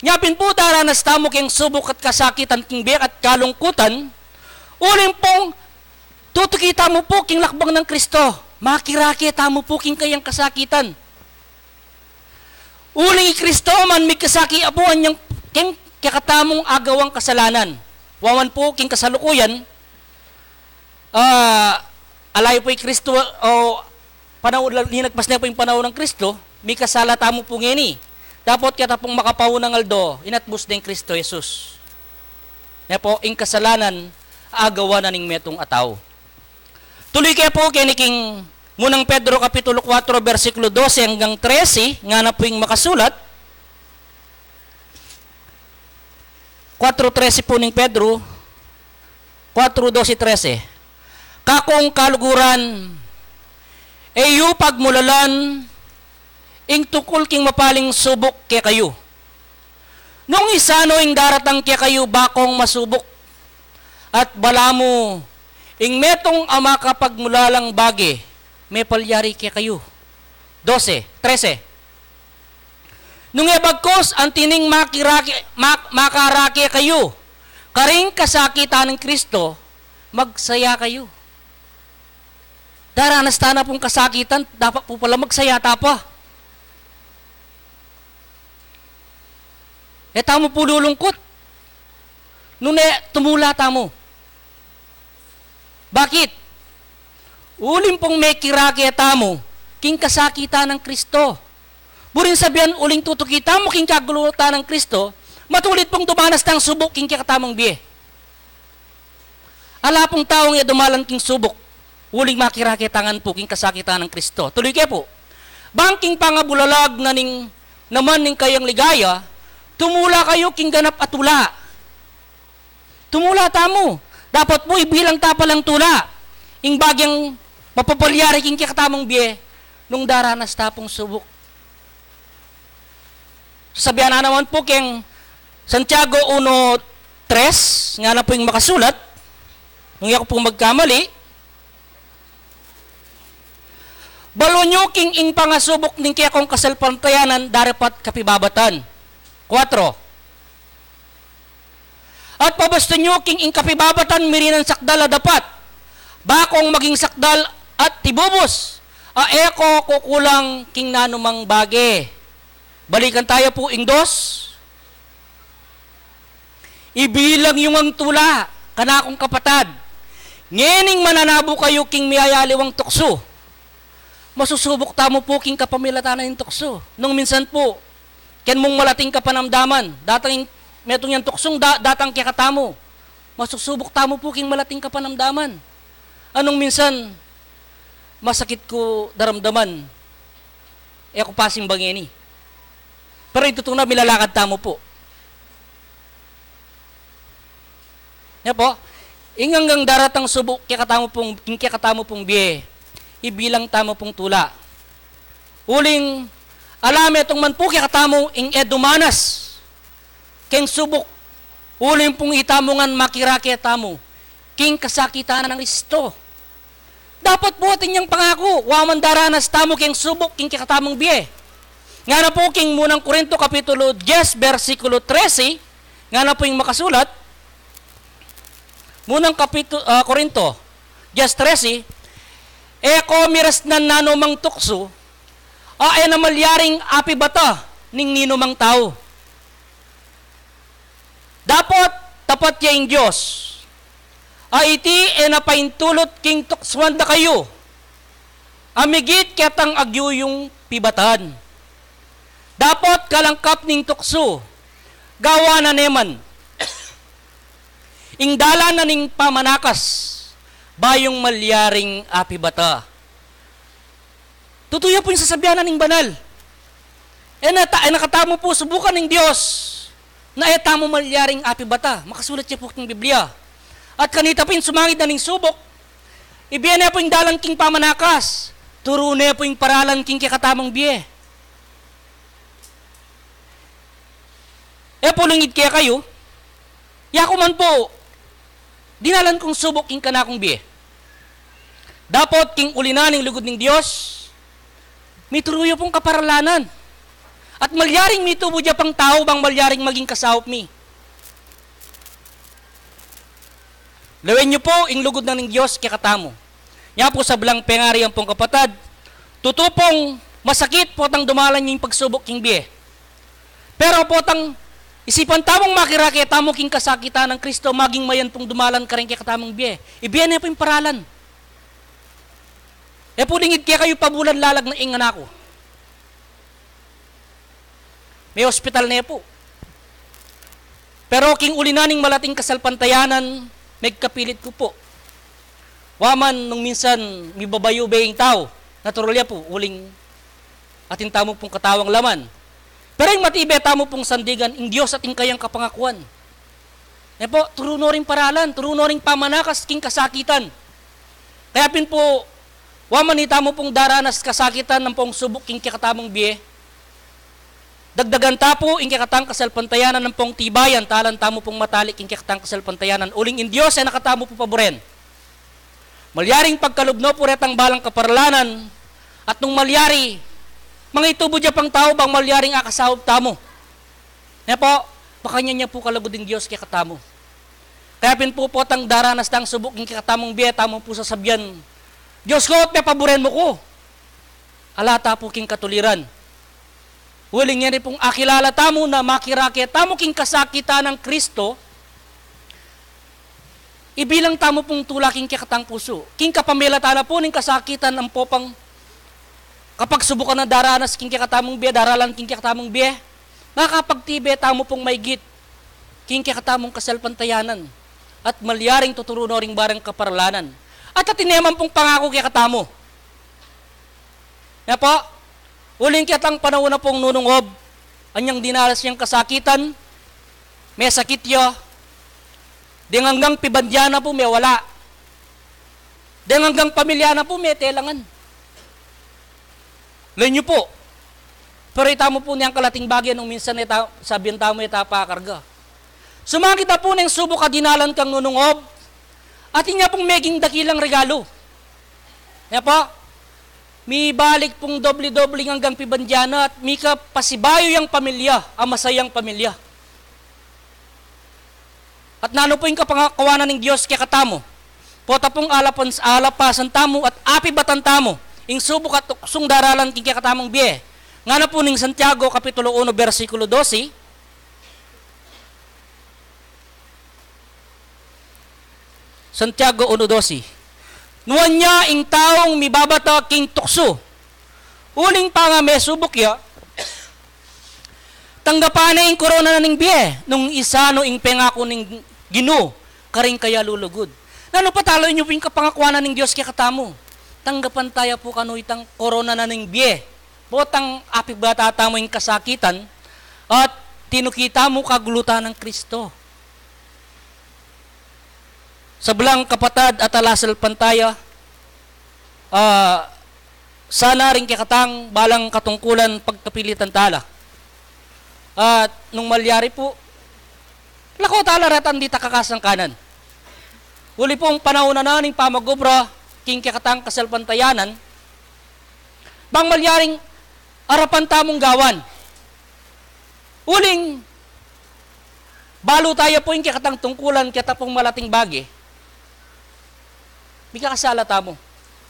nya pin pu daranas tamu king subuk at kasakitan king bie at kalungkutan, uling pung tutuki tamu pu king lakbang nang Kristo, makirake tamu pu king kayang kasakitan. Uling i Kristo man migkasakit ya pu anyang king kekatamung agawang kasalanan. Wawan pu king kasalukuyan, ah, ala yu pu i Kristo, o panaun, linagpas ne pu ing panaun nang Kristo, mikasala tamu pu ngeni. Dapot keta pung makapaunang aldo, inatbus deng Kristo Jesus. Ne pu, ing kasalanan, agawan na ning metung a tau. Tuloy ke pu keni king munang Pedro Kapitulo kuwatro, bersikulo dose anggang trese, ngana pu ing makasulat, kuwatro trese pu ning Pedro, kuwatro dose, trese. Kakung kaluguran, e yu pagmulalan ing tungkul king mapaling subuk kekayu. Nung isanu ing daratang kekayu bakung masubuk, at balamu ing metung a makapagmulalang bage, mepalyari kekayu. Dose, trese. Nung e bagkus, antining makirake, mak-, makarake kayu karing kasakitan nang Kristo, magsaya kayu. Daranas ta na pung kasakitan, dapat pu pala magsaya ta pa. E tamu pu lulungkut. Nune, tumula tamu. Bakit? Uling pung mekirake tamu king kasakitan nang Kristo. Buring sabian, uling tutuki tamu king kagulutan nang Kristo, matulid pung dumanas tang subuk king kekatamung bie. Ala pung taung e dumalan king subuk, uling makirake ta ngan pu king kasakitan nang Kristo. Tuloy ke pu. Bang king pangabulalag na ning, naman ning kayang ligaya, tumula kayu king ganap a tula. Tumula tamu. Dapat pu ibilang ta palang tula ing bageng mapapalyari king kekatamung bie nung daranas ta pung subuk. Sabian na naman pu keng Santiago uno tres, ngana pu ing makasulat, nung e ku pu magkamali, balu yu king ing pangasubuk ning kekong kasalpantayanan darapat kapibabatan. Kuwatro. At pabastun yu king ing kapibabatan mirinan sakdal a dapat, bakung maging sakdal at tibubus a e ko kukulang king nanumang bage. Balikan taya pu ing dos. Ibilang yu ngang tula, kanakung kapatad. Ngening mananabu kayu king miyayaliwang tuksu, masusubuk tamu pu king kapamilatan na ning tuksu. Nung minsan pu, ken mung malating kapanamdaman, datang ing metung yang tuksung da-, datang kekatamu. Masusubuk tamu pu king malating kapanamdaman. Anung minsan, masakit ku daramdaman, e ku pasimba ngeni. Pero ing tutu na, milalakad tamu pu. Ne pu, ing anggang daratang subuk kekatamu pung, king kekatamu pung bie, ibilang tamu pung tula. Uling, ala metung man pu kekatamu ing e dumanas keng subuk, uling pung itamu ngan makirake tamu king kasakitan nang Kristo. Dapat pu atin yang pangaku, wa man daranas tamu keng subuk king kekatamung bie. Ngana pu king munang Korinto kapitulo diyes, bersikulo trese, ngana pu ing makasulat, munang kapitu-, ah, Korinto diyes trese, e ko mirasnan nanumang tuksu a e na malyaring apibata ning ninumang tau. Dapot tapat ya ing Dios, a iti e na paintulut king tuksuan da kayu a migit ketang agyu yung pibatan. Dapot kalangkap ning tuksu, gawan na ne man ing dalan na ning pamanakas, bayung malyaring apibata. Tutu ya pu ing sasabian na ning banal. E na ta-, e na katamu pu subukan ning Dios na e tamu malyaring apibata. Makasulat ya pu king Biblia. At kanita pu ing sumangid na ning subuk, ibie ne pu ing dalan king pamanakas, turu ne pu ing paralan king kekatamung bie. E pu lungid kekayu, yaku man pu, dinalan kung subuk king kanakung bie. Dapot king uli na ning lugud ning Dios, mituru yu pung kaparalanan. At malyaring mitubu ya pang tau bang malyaring maging kasaup mi. Lawen yu pu ing lugud na ning Dios kekatamu. Nya pu sablang pengari ampong kapatad, tutu pung masakit potang dumalan yu ing pagsubuk king bie. Pero potang isipan tamung makirake tamu king kasakitan nang Kristo, maging mayan pung dumalan karing kekatamung bie. Ibie ne pu ing paralan. E pu lingid kekayu pabulan lalag na ing anak ku. Me ospital ne pu. Pero king uli na ning malating kasalpantayanan, megkapilit ku pu. Wa man nung minsan mibabayu be ing tau, natural ya pu, uling atin tamu pung katawang laman. Pero ing matibe tamu pung sandigan, ing Dios at ing kayang kapangakuan. E pu, turu no ring paralan, turu no ring pamanakas king kasakitan. Kaya pin pu, wa man itamu pung daranas kasakitan ampong subuk king kekatamung bie, dagdagan ta pu ing kekatang kasalpantayanan ampong tibayan, talan tamu pung matalik king kekatang kasalpantayanan. Uling ing Dios e na katamu pu paburen. Malyaring pagkalub no pu retang balang kaparalanan, at nung malyari, mangitubu ya pang tau bang malyaring akasaup tamu. Ne pu, makanyan ya pu kalugud ing Dios kekatamu. Kaya pin pu, potang daranas tang subuk ing kekatamung bie, tamu pu sasabian, "Dios ku, pepaburen mu ku." Ala ta pu king katuliran. Uling ngeni pung akilala tamu na makirake tamu king kasakitan nang Kristo, ibilang tamu pung tula king kekatang pusu. King kapamilatan na pu ning kasakitan ampo pang kapagsubukan a daranas king kekatamung bie, daralan king kekatamung bie, makapagtibe tamu pung maigit king kekatamung kasalpantayanan, at malyaring tuturu no ring balang kaparalanan. At atin ne man pung pangaku kekatamu. Ne pu, uling ketang panaun na pung nunung Job, anyang dinalas yang kasakitan, mesakit ya, deng anggang pibandian na pu mewala, deng anggang pamilya na pu metelangan. Lawen yu pu. Pero itamu pu neng kalating bage nung minsan e ta, sabian tamu e ta pakarga. Sumangkit na pu neng subuk a dinalan kang nunung Job, atin ya pung meging dakilang regalu. Ne pu, mibalik pung doble-doble ing anggang pibandian na at mikapasibayu yang pamilya, a masayang pamilya. At nanu pu ing kapangakuan ning Dios kekatamu? Pota pung alapan, alapasan tamu at apibatan tamu ing subuk at tuksung daralan king kekatamung bie. Ngana pu ning Santiago Kapitulo uno, bersikulo dose. Santiago uno doce. Nuan ya ing taung mibabata king tuksu, uling panga mesubuk ya, tanggapan ne ing korona na ning bie, nung isa no ing pengaku ning Ginu karing kayalulugud. Nanu pa, tala yu pu ing kapangakuan ning Dios kekatamu. Tanggapan taya pu kanu itang korona na ning bie. Potang apibata tamu ing kasakitan, at tinuki tamu kagulutan nang Kristo. Sablang kapatad at ala salpantaya, ah, sana ring kekatang balang katungkulan pagkapilitan tala. At nung malyari pu, lako tala retang ditak a kasangkanan. Uli pung panaun na ning pamagobra king kekatang kasalpantayanan, bang malyaring arapan tamung gawan. Uling balu taya pu ing kekatang tungkulan, keta pung malating bage, mikakasala tamu.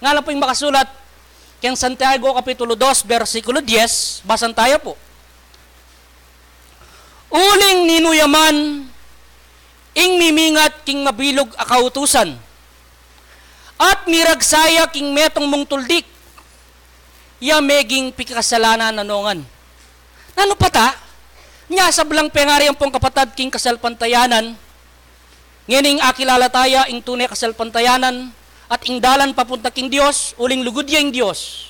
Ngana pu ing makasulat keng Santiago Kapitulo dos, bersikulo dies, basan taya pu. Uling ninu ya man ing mimingat king mabilug a kautusan, at miragsa ya king metung mung tuldik, ya meging pikasalanan na nongan. Nanu pa ta? Nya sablang pengari ampong kapatad king kasalpantayanan, ngening akilala taya ing tune kasalpantayanan, at ing dalan papunta king Dios, uling lugud ya ing Dios.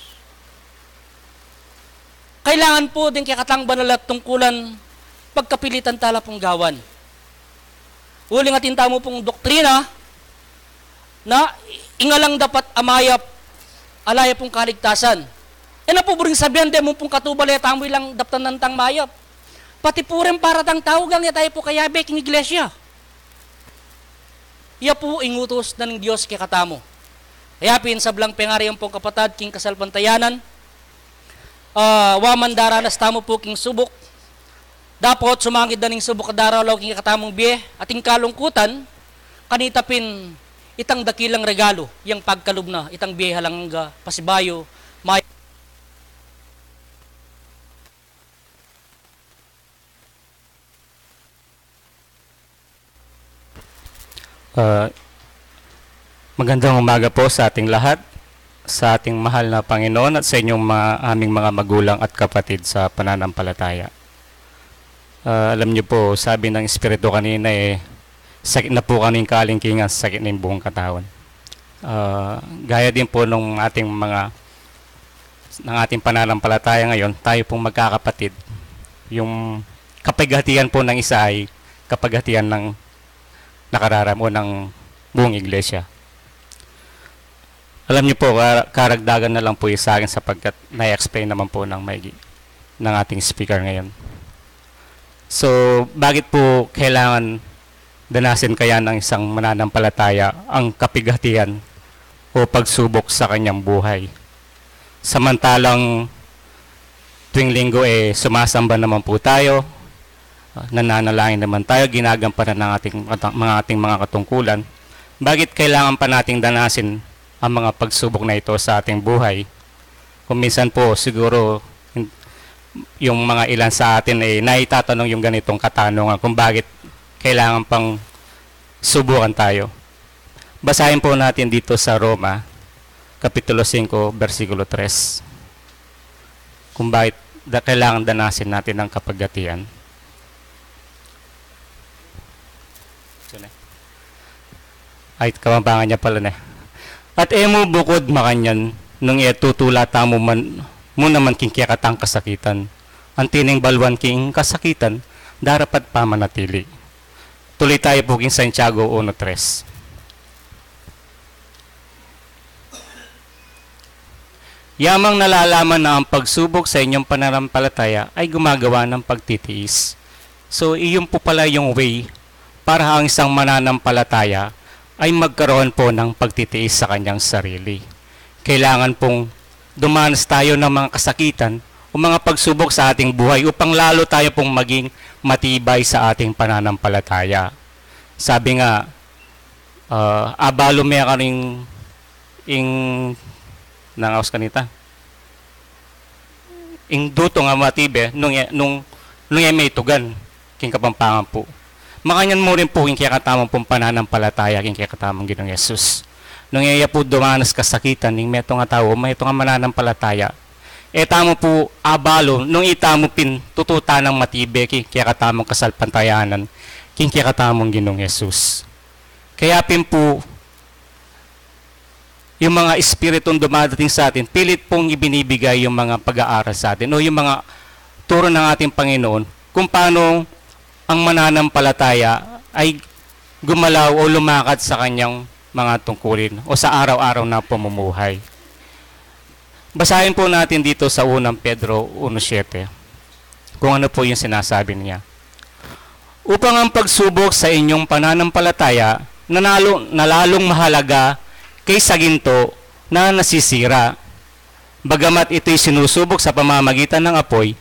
Kailangan pu ding kekatang banal a tungkulan, pagkapilitan tala pung gawan. Uling atin tamu pung doktrina, na ing alang dapat a mayap, ala ya pung kaligtasan. E na pu buring sabian, deng mu pung katubal e tamu ilang daptan nang mayap. Pati pu ring paratang tau, gang e taya pu kayabe king iglesia. Ya pu ing utus na ning Dios kekatamu. Kaya pin sablang pengari ampong kapatad king kasalpantayanan, ah, wa man daranas tamu pu king subuk, dapot sumangid da ning subuk a daralaw king kekatamung bie, at ing kalungkutan, kanita pin itang dakilang regalu, yang pagkalub na itang bie alang angga, pasibayu, may- Ah, magandang umaga po sa ating lahat. Sa ating mahal na Panginoon at sa inyong mga, aming mga magulang at kapatid sa pananampalataya. Ah, alam niyo po, sabi ng Espiritu kanina, eh, sakit na po kanina kalingkingan, sakit na yung buong katawan. Ah, gaya din po nung ating mga, ng ating pananampalataya ngayon, tayo pong magkakapatid, yung kapaghatian po ng isa ay kapaghatian ng nakararam o ng buong iglesia. Alam niyo po, kara-, karagdagan na lang po yung sa akin sapagkat na-explain naman po ng maigi ng ating speaker ngayon. So, bakit po kailangan danasin kaya ng isang mananampalataya ang kapighatian o pagsubok sa kanyang buhay? Samantalang tuwing linggo, eh, sumasamba naman po tayo, ah, nananalangin naman tayo, ginagampanan ng ating, mga ating mga katungkulan. Bakit kailangan pa nating danasin ang mga pagsubok na ito sa ating buhay? Kung minsan po, siguro, hin-, yung mga ilan sa atin ay naitatanong yung ganitong katanungan kung bakit kailangan pang subukan tayo. Basahin po natin dito sa Roma, Kapitulo singko, bersikulo tres, kung bakit da-, kailangan danasin natin ang kapaghatian. Ito na. Ay, Kapampangan niya pala na. At e mu bukud makanyan, nung e tutula tamu man, mu naman king kekatang kasakitan. Anti ning baluan king kasakitan, darapat pamanatili. Tuloy tayo po king Santiago uno tres. Yamang nalalaman na ang pagsubok sa inyong pananampalataya ay gumagawa ng pagtitiis. So, iyon po pala yung way para ang isang mananampalataya ay magkaroon po ng pagtitiis sa kanyang sarili. Kailangan pong dumanas tayo ng mga kasakitan o mga pagsubok sa ating buhay upang lalo tayo pong maging matibay sa ating pananampalataya. Sabi nga, ah, abalu me karing ing nangaus kanita. Ing dutung a matibe, nung e, nung, nung e me itugan, king Kapampangan po. Makanyan mu rin po king kekatamung pung pananampalataya king kekatamung Ginoong Jesus. Nung e ya po dumanas kasakitan, ning metung a tau, metung a mananampalataya, e tamu po abalu, nung itamu pin tututanang matibe king kekatamung kasalpantayanan, king kekatamung Ginoong Jesus. Kaya pin po, yung mga espiritong dumadating sa atin, pilit pong ibinibigay yung mga pag-aaral sa atin o yung mga turo ng ating Panginoon kung paano ang mananampalataya ay gumalaw o lumakad sa kanyang mga tungkulin o sa araw-araw na pamumuhay. Basahin po natin dito sa unang Pedro uno siete kung ano po yung sinasabi niya. Upang ang pagsubok sa inyong pananampalataya na lalo, na lalong mahalaga kaysa ginto na nasisira, bagamat ito'y sinusubok sa pamamagitan ng apoy,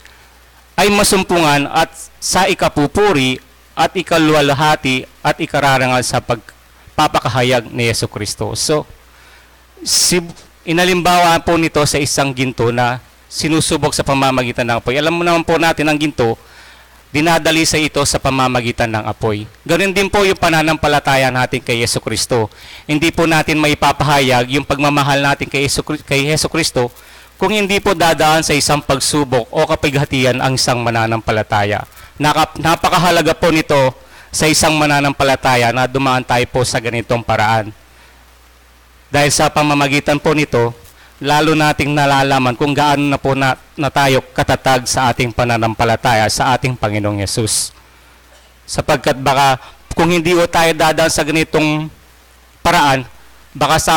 ay masumpungan at sa ikapupuri at ikaluwalhati at ikararangal sa pagpapakahayag ni Yesu Kristo. So, si, inalimbawa po nito sa isang ginto na sinusubok sa pamamagitan ng apoy. Alam mo naman po natin, ang ginto, dinadalisay ito sa pamamagitan ng apoy. Ganun din po yung pananampalataya natin kay Yesu Kristo. Hindi po natin maipapahayag yung pagmamahal natin kay Yesu, Kri-, kay Yesu Kristo kung hindi po dadaan sa isang pagsubok o kapighatian ang isang mananampalataya. Naka-, napakahalaga po nito sa isang mananampalataya na dumaan tayo po sa ganitong paraan. Dahil sa pamamagitan po nito, lalo nating nalalaman kung gaano na po na, na tayo katatag sa ating pananampalataya sa ating Panginoong Yesus. Sapagkat baka kung hindi po tayo dadaan sa ganitong paraan, baka sa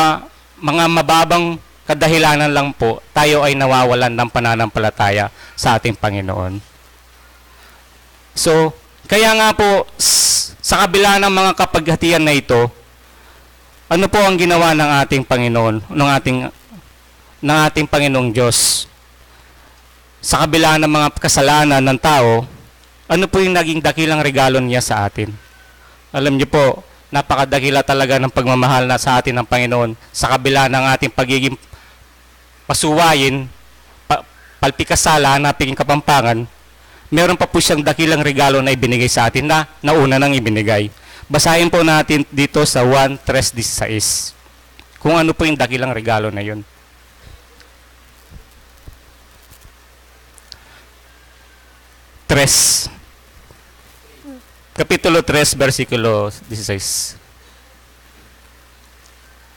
mga mababang kadahilanan lang po, tayo ay nawawalan ng pananampalataya sa ating Panginoon. So, kaya nga po, s-, sa kabila ng mga kapaghatian na ito, ano po ang ginawa ng ating Panginoon, ng ating, ng ating Panginoong Diyos? Sa kabila ng mga kasalanan ng tao, ano po yung naging dakilang regalo niya sa atin? Alam niyo po, napakadakila talaga ng pagmamahal na sa atin ng Panginoon. Sa kabila ng ating pagiging pasuwayin, pa-, palpikasala, hanapin Kapampangan, meron pa po siyang dakilang regalo na ibinigay sa atin na nauna nang ibinigay. Basahin po natin dito sa Juan tres dieciséis kung ano po yung dakilang regalo na yun. tres. Kapitulo tres, bersikulo dieciséis.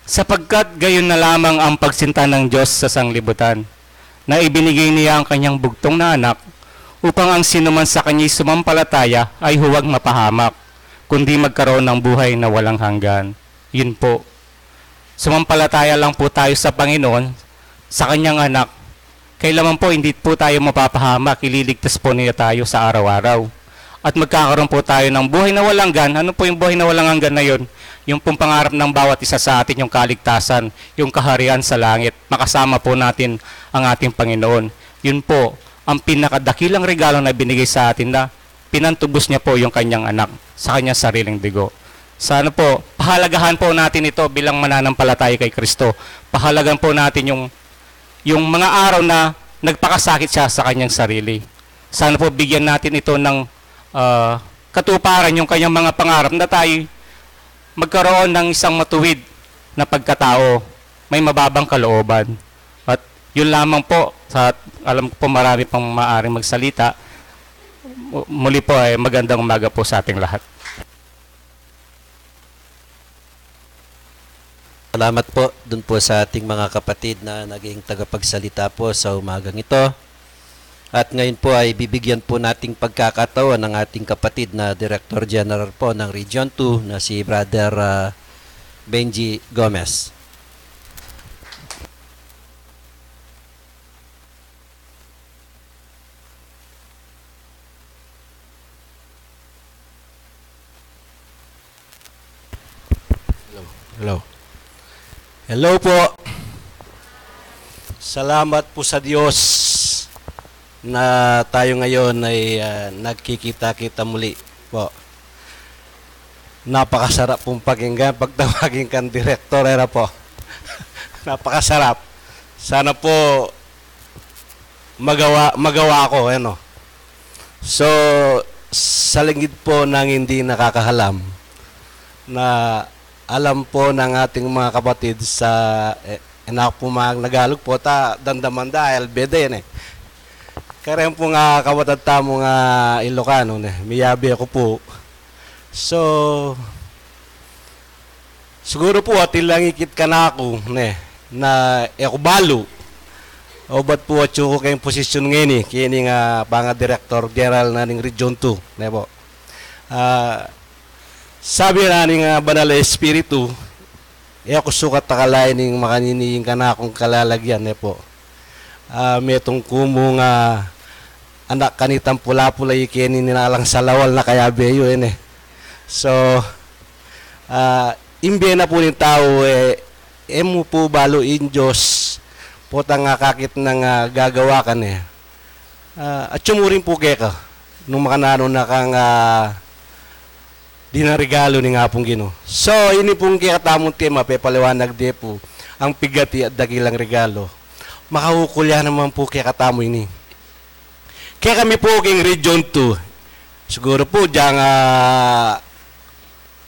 Sapagkat gayon na lamang ang pagsinta ng Diyos sa sanglibutan, na ibinigay niya ang kanyang bugtong na anak, upang ang sinuman sa kanya'y sumampalataya ay huwag mapahamak, kundi magkaroon ng buhay na walang hanggan. Yun po. Sumampalataya lang po tayo sa Panginoon, sa kanyang anak. Kailanman po, hindi po tayo mapapahamak, ililigtas po niya tayo sa araw-araw. At magkakaroon po tayo ng buhay na walang hanggan. Ano po yung buhay na walang hanggan na yun? Yung pong pangarap ng bawat isa sa atin, yung kaligtasan, yung kaharian sa langit. Makasama po natin ang ating Panginoon. Yun po ang pinakadakilang regalo na binigay sa atin, na pinantubos niya po yung kanyang anak sa kanyang sariling dugo. Sana po, pahalagahan po natin ito bilang mananampalataya kay Kristo. Pahalagahan po natin yung, yung mga araw na nagpakasakit siya sa kanyang sarili. Sana po bigyan natin ito ng, ah, katuparan yung kanyang mga pangarap, na tayo magkaroon ng isang matuwid na pagkatao, may mababang kalooban. At yun lamang po, sa alam ko po marami pang maaaring magsalita. Mu-, muli po ay magandang umaga po sa ating lahat. Salamat po dun po sa ating mga kapatid na naging tagapagsalita po sa umagang ito. At ngayon po ay bibigyan po nating pagkakataon ang ating kapatid na Director General po ng Region two, na si Brother, ah, Benji Gomez. Hello. Hello. Hello po. Salamat po sa Diyos na tayo ngayon ay, ah, nagkikita-kita muli po. Napakasarap pong pakinggan pag tawagin kang direktor, era po. Napakasarap. Sana po magawa, magawa ko, ano. So, sa lingid po ng hindi nakakahalam, na alam po ng ating mga kapatid sa, eh, anak po mga Nagalog po, ta, dandamanda, L B D yan eh. Karen po nga kapatid tamu nga Ilocano, ne, miyabe ko po. So, siguro po, atin lang ikit kanaku, ne, na e ku balu. Obat po, atsu ku keng posisyon ngeni, keni nga panga Director General na ning Region two, ne po. Ah, sabi na ning, ah, Banal a Espiritu, e ku sukat akalain ing makanini ing kanakung kalalagyan, ne po. Ah, metung ku mung, ah, anak kanitang pula-pula, ikeni ninalang salawal na kayabe yu, e ne. So, ah, ing bie na pu ning tau, e, e mu pu balu ing Dios, potang akakit nang, ah, gagawa ka ne. Ah, atsu mu rin pu keka, nung makananu na kang, ah, dinan regalu ning Apung Ginu. So, ini pung kekatamung tema, pepaliwanag de pu, ang pigati at dakilang regalo. Makaukul ya naman pu kekatamu ini. Kekami pu keng Region two, siguro pu, dyang, ah,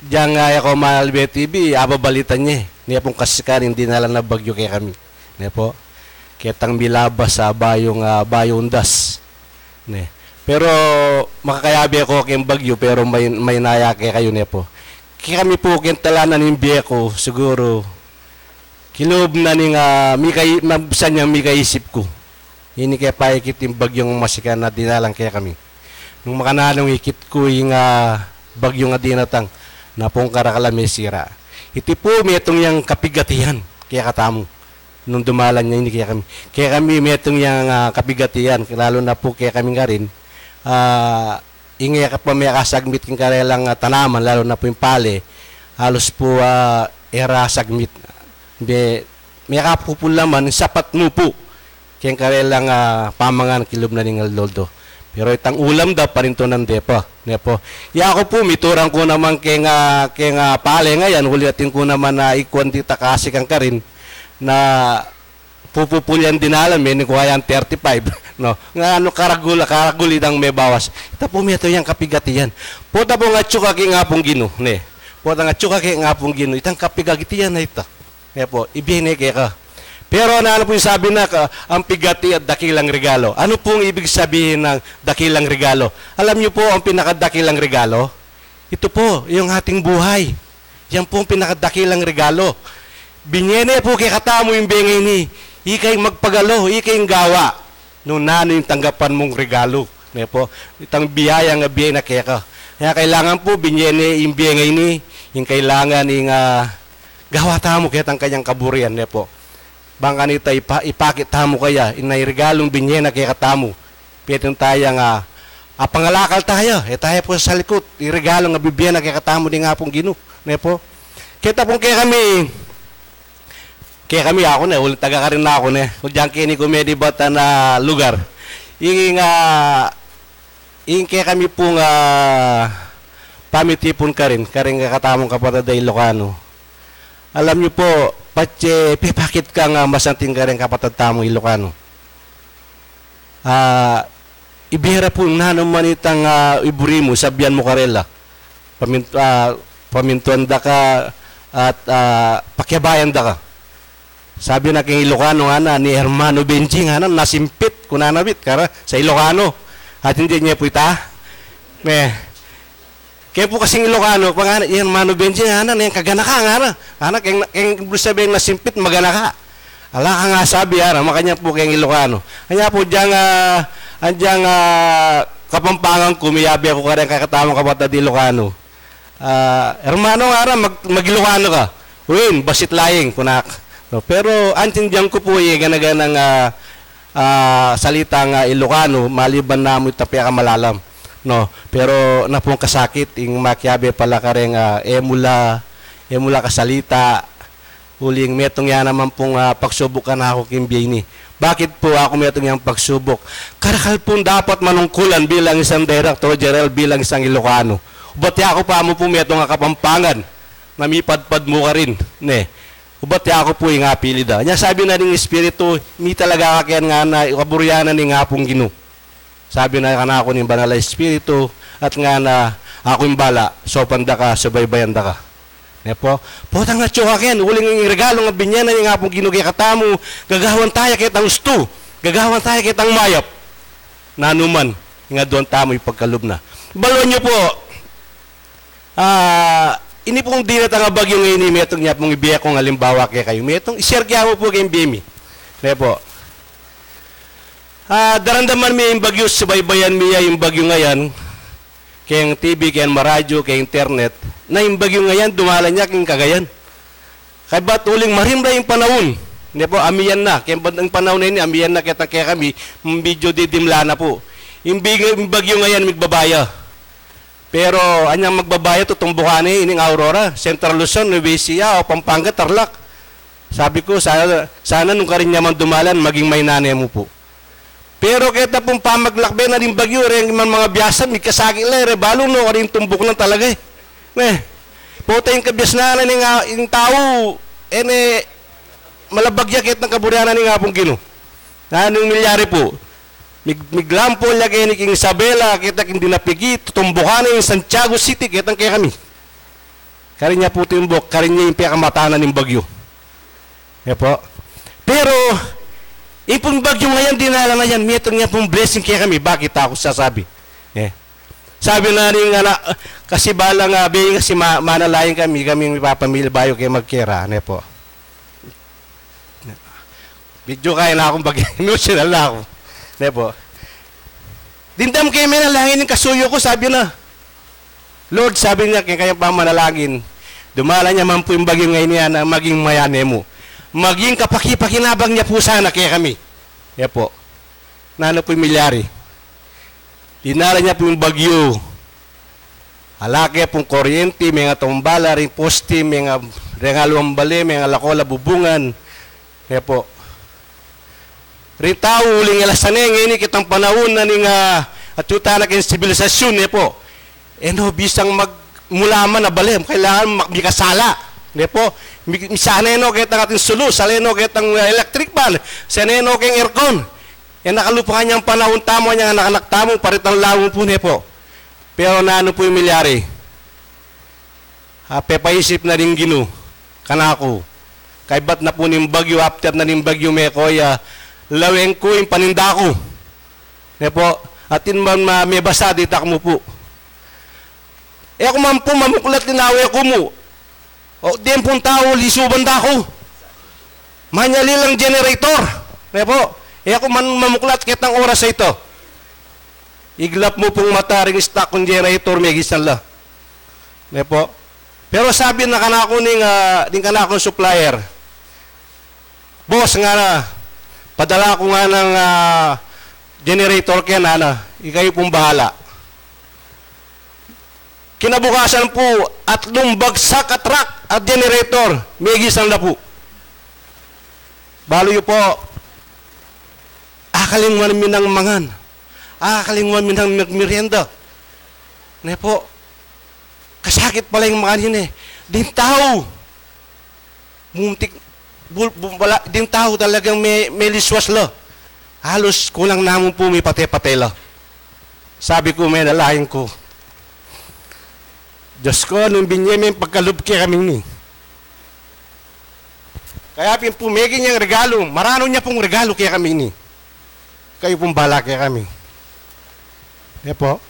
dyang, ah, e ko malbe T V, ababalita nye, ne pung kasikan ing dinalan a bagyu kekami. Ne po? Ketang milabas a Bayung, ah, Bayung Das. Ne. Pero makakayabe ko keng bagyu, pero may, may naya kekayu, ne po. Kekami pu keng talanan ning bie ku, siguro, kilub na ning, ah, mikai-, mabsan yang mikaisip ku. Ini ke paikit ing bagyung masikan a dinalan kekami. Nung makananung ikit ku ing, ah, bagyung a dinatang, na pung karakal a mesira. Iti pu metung yang kapigatian kekatamu. Nung dumalan ya ini kekami. Kekami metung yang, ah, kapigatian, lalu na pu kekami karin, ah, ing e ka pa mekasagmit king karelang, ah, tanaman, lalu na pu ing pale, alus pu, ah, e ra sagmit. Me-, mekapupul naman, sapat mu pu keng karelang, ah, pamangan kilub na ning aldo-aldo. Pero itang ulam da, parintunan de pa, ne po. Yaku pu, miturang ku naman keng, ah, keng, ah, pale ngayan, uli atin ku naman na ikwan di takasi kang karin, na pupupul yang dinalan, meni ku yang thirty-five, no? Nga ano, karagul, karagul itang mebawas. Ita pu metung yang kapigatian. Pota pu nga atsu ka keng Apung Ginu, ne. Pota nga atsu ka keng Apung Ginu, itang kapigatian na ita. Ne po, ibie ne keka. Pero nanu pu ing sabi na, ka-, ang pigati at dakilang regalo. Ano pung ibig sabihin ng dakilang regalo? Alam niyo po ang pinakadakilang regalo? Ito po, yung ating buhay. Yan po ang pinakadakilang regalo. Binye ne pu kekatamu ing bie ngeni, ika ing magpagalo, ika ing gawa nung nanu ing tanggapan mung regalo, ne po? Itang biyaya a binye na keka. Kaya kailangan po, binye ne ing bie ngeni, ing kailangan ing, ah, gawa tamu ketang kanyang kaburian, ne po? Bang kanita ipa-, ipakit tamu kaya, ing regalung binye na kekatamu. Pwede taya nga, ah, pangalakal taya, e taya pu sasalikut, ing regalung bibie na kekatamu ning Apung Ginu, ne po? Keta pung kekami, kekami, aku ne, uling taga Karin aku ne, uling keni ku menibat a lugar. Ing, ah, ing kekami pung, ah, pamitipun karin, karing kekatamung kapatad a Ilokano. Alam niyo po, patse pepakit kang, ah, masanting karing kapatad tamung Ilokano. Ah, ibie ra pu nanu man itang, ah, iburi mu, sabian mu karela. Pamin-, ah, pamintuan da ka at, ah, pakiabayan da ka. Sabi na keng Ilokano, ngana, ni Hermano Benji, ngana, nasimpit, kuna na bit, kara, sa Ilokano. At hindi niya pu ita. Me. Kaya pu kasing Ilokano, pang ngana, Hermano Benji, ngana, neng kaganaka, ngana. Ngana, keng, keng ibig sabihin nasimpit, maganaka. Ala kang asabi, ara, makanyan pu keng Ilokano. Kanya pu, dyang, ah, adyang, ah, Kapampangan ku, miyabe ku kareng kekatamung kapatad Ilokano. Ah, hermano, ngara, mag-, mag-Ilokano ka. Wen, basit laeng, kunak. No, pero aintindian ku pu ing gana-ganang, ah, ah, salitang, ah, Ilokano, maliban na mu ita pekamalalam. No, pero na pung kasakit, ing makiabe pala kareng, ah, e mu la, e mu la kasalita, uling metung ya naman pung, ah, pagsubuk kanaku king bie ini. Bakit pu aku metung yang pagsubuk? Karakal pung dapat manungkulan bilang isang Director General, bilang isang Ilokano. Ubat ya ku pa mu pu metung a Kapampangan na mipadpad mu karin, ne. Ubat ya ku pu ing apilida. Nya sabi na ning Espiritu, mi talaga kaken ngana, kaburian na ning Apung Ginu. Sabi na kanaku ning Banal a Espiritu, at ngana, aku ing bala, saupan da ka, subaybayan da ka. Ne pu? Potang atyu ka ken, uling ing regalung binye na ning Apung Ginu kekatamu, gagawan taya ketang ustu, gagawan taya ketang mayap. Nanu man ing aduan tamu, ipagkalub na. Baluan yu pu, ah, ini pung dinatang a bagyu ngeni, metung ya pung ibie kung alimbawa kekayu. Metung, i-share ke mu pu keng bie mi. Ne pu? Ah, daramdaman mi ing bagyu, subaybayan mi ya ing bagyu ngayan, keng TV, keng maradyu, keng internet, na ing bagyu ngayan, dumalan ya king Cagayan. Kaybat uling marimla ing panaun. Ne pu, amian na, keng ban-, ing panaun na ini, amian na ketang kekami, medyu didimla na pu. Ing big-, ing bagyu ngayan, migbabaya. Pero anyang magbabaya, tutumbukan ne ining Aurora, Central Luzon, Nueva Ecija, o Pampanga, Tarlac. Sabi ku, sana, sana nung karin ya man dumalan, maging maina ne mu pu. Pero keta pung pamaglakbe na ning bagyu, reng man manga biasan, mikasakit la, e re balu no karin tumbuk na talaga, e. Ne, pota ing kabiasnan na ning, ah, ing tau, e ne, malabag ya ketang kaburian na ning Apung Ginu. Nanung milyari pu? Mig-, miglampol ya keni king Isabela, keta king dinapigi, tutumbukan ne ing Santiago City, ketang kekami. Karin ya pu tumbuk, karin ya ing pekamata na ning bagyu. E pu? Pero ing pung bagyu ngayan, dinala na yan, metung ya pung blessing kekami. Bakit aku sasabi? E. Sabi na ning anak, kasi bala nga, be, kasi ma-, manalangin kami, kami mipapamilya bayu ke magkera, ne pu? Medyu kaya na kung pag-emotional na aku. Ne pu? Dimdam ke, manalangin ing kasuyu ku, sabi na. Lord, sabi na, keng kayang pamanalangin, dumalan ya man pu ing bagyu ngeni, ana, maging maina ne mu. Maging kapakipakinabang ya pu sana kekami. E pu? Nanu pu ing milyari? Dinalan ya pu ing bagyu. Ala ke pung kuryenti, menga tumbala ring poste, menga rengaluan bale, menga lakola bubungan. E pu? Ring tau, uling e la sane ngeni ketang panaun na ning, ah, atyu tana keng sibilisasyun, e pu? E no bisang magmulaman a bale, kailangan ma-, mikasala, ne pu? Mi-, sane no ketang ating sulu, sane no ketang, ah, electric fan, sane no keng aircon. E na kalupa kanyang panaun tamu, anyang anak-anak tamu, paritang laung pu, ne pu? Pero nanu pu ing milyari? Ah, pepaisip na ning Ginu kanaku, Kaybat na pu ning bagyu, after na ning bagyu, meko ya, lawen ku ing paninda ku. Ne po, atin man ma-, mebasa ditak mu pu. E ku man pu mamuklat ing awe ku mu. O, deng pung tau, lisuban da ku. Manyali lang generator. Ne po, e ku man mamuklat ketang oras a ito. Iglap mu pung mata ring stock kung generator, megisan la. Ne po. Pero sabi na kanaku ning, ah, ding kanakung supplier, "Boss," ngana, "padala ku nganang, ah, generator keni," ngana, "ikayu pung bahala." Kinabukasan pu, atlung bagsak a truck a generator, megisan la pu. Balu yu po, akalingwan mi nang mangan. Akalingwan mi nang magmerienda. Ne po, kasakit pala ing makanyan e. Ding tau, muntik, bul-, bul-, bala-, ding tau talagang me-, meliswas la. Halos kulang na mu pu mipate-pate la. Sabi ku, menalangin ku, "Dios ku, nung binye meng pagkalub kekami ini, kaya pin pu meking yang regalu, maranu ne pung regalu kekami ini. Kayu pung bahala kekami." Ne po.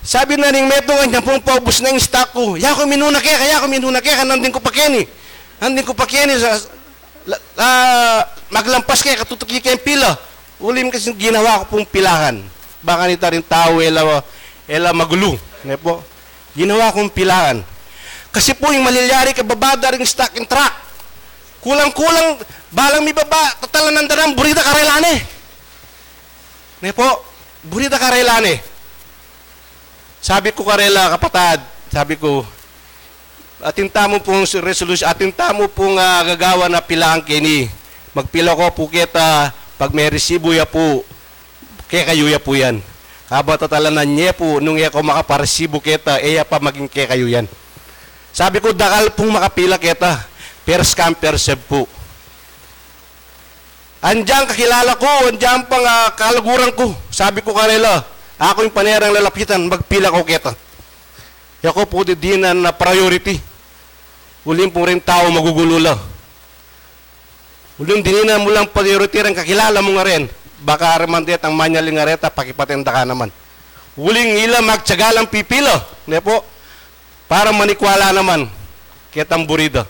Sabi na ning metung, anya pung paubus na ing stock ku, "Yaku minuna keka, yaku minuna keka, nandin ku pa keni. Nandin ku pa keni sa, la, la, maglampas keka, tutuki keng pila." Uling kasi ginawa ku pung pilahan. Bang kanita ring tau, e la, e la magulu. Ne po. Ginawa kung pilahan. Kasi pu ing malilyari kababa da ring stock ing truck. Kulang-kulang, balang mibaba, tatalanan da nang buri da karela ne. Ne po, buri da karela ne. Sabi ku karela, "Kapatad," sabi ku, "atin tamu pung resolution, atin tamu pung, ah, gagawan a pilahan keni. Magpila ko pu keta, pag meresibu ya pu, kekayu ya pu yan. Kaba tatalanan ye pu, nung e ko makaparesibu keta, e ya pa maging kekayu yan." Sabi ku, "Dakal pung makapila keta, first come, first serve pu. Andiyan kakilala ku, andiyan pang, ah, kaluguran ku." Sabi ku karela, "Aku ing pane rang lalapitan, magpila ko keta. E ko pu didinan a priority. Uling pung ring tau magugulu la. Uling dininan mu lang priority reng kakilala mu ngaren. Baka araman detang manyaling areta, pakipaten da ka naman. Uling ila magtiyaga lang pipila," ne po, "para manikwa la naman ketang buri da."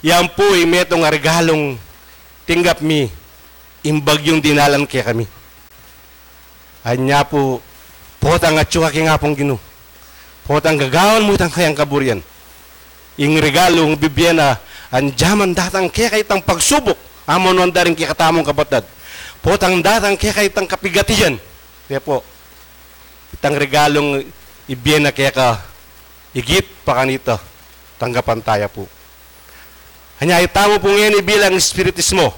Yan pu ing metung a regalung tinggap mi, ing bagyung dinalan kekami. Anya pu, potang atyu ka king Apung Ginu, potang gagawan mu itang kayang kaburian. Ing regalung bibie na, anjaman datang keka itang pagsubuk, amanuan da ring kekatamung kapatad. Potang datang keka itang kapigatian, ne po, itang regalung ibie na keka, igit pa kanita, tanggapan taya pu. Anya itamu pu ngeni bilang espiritismo.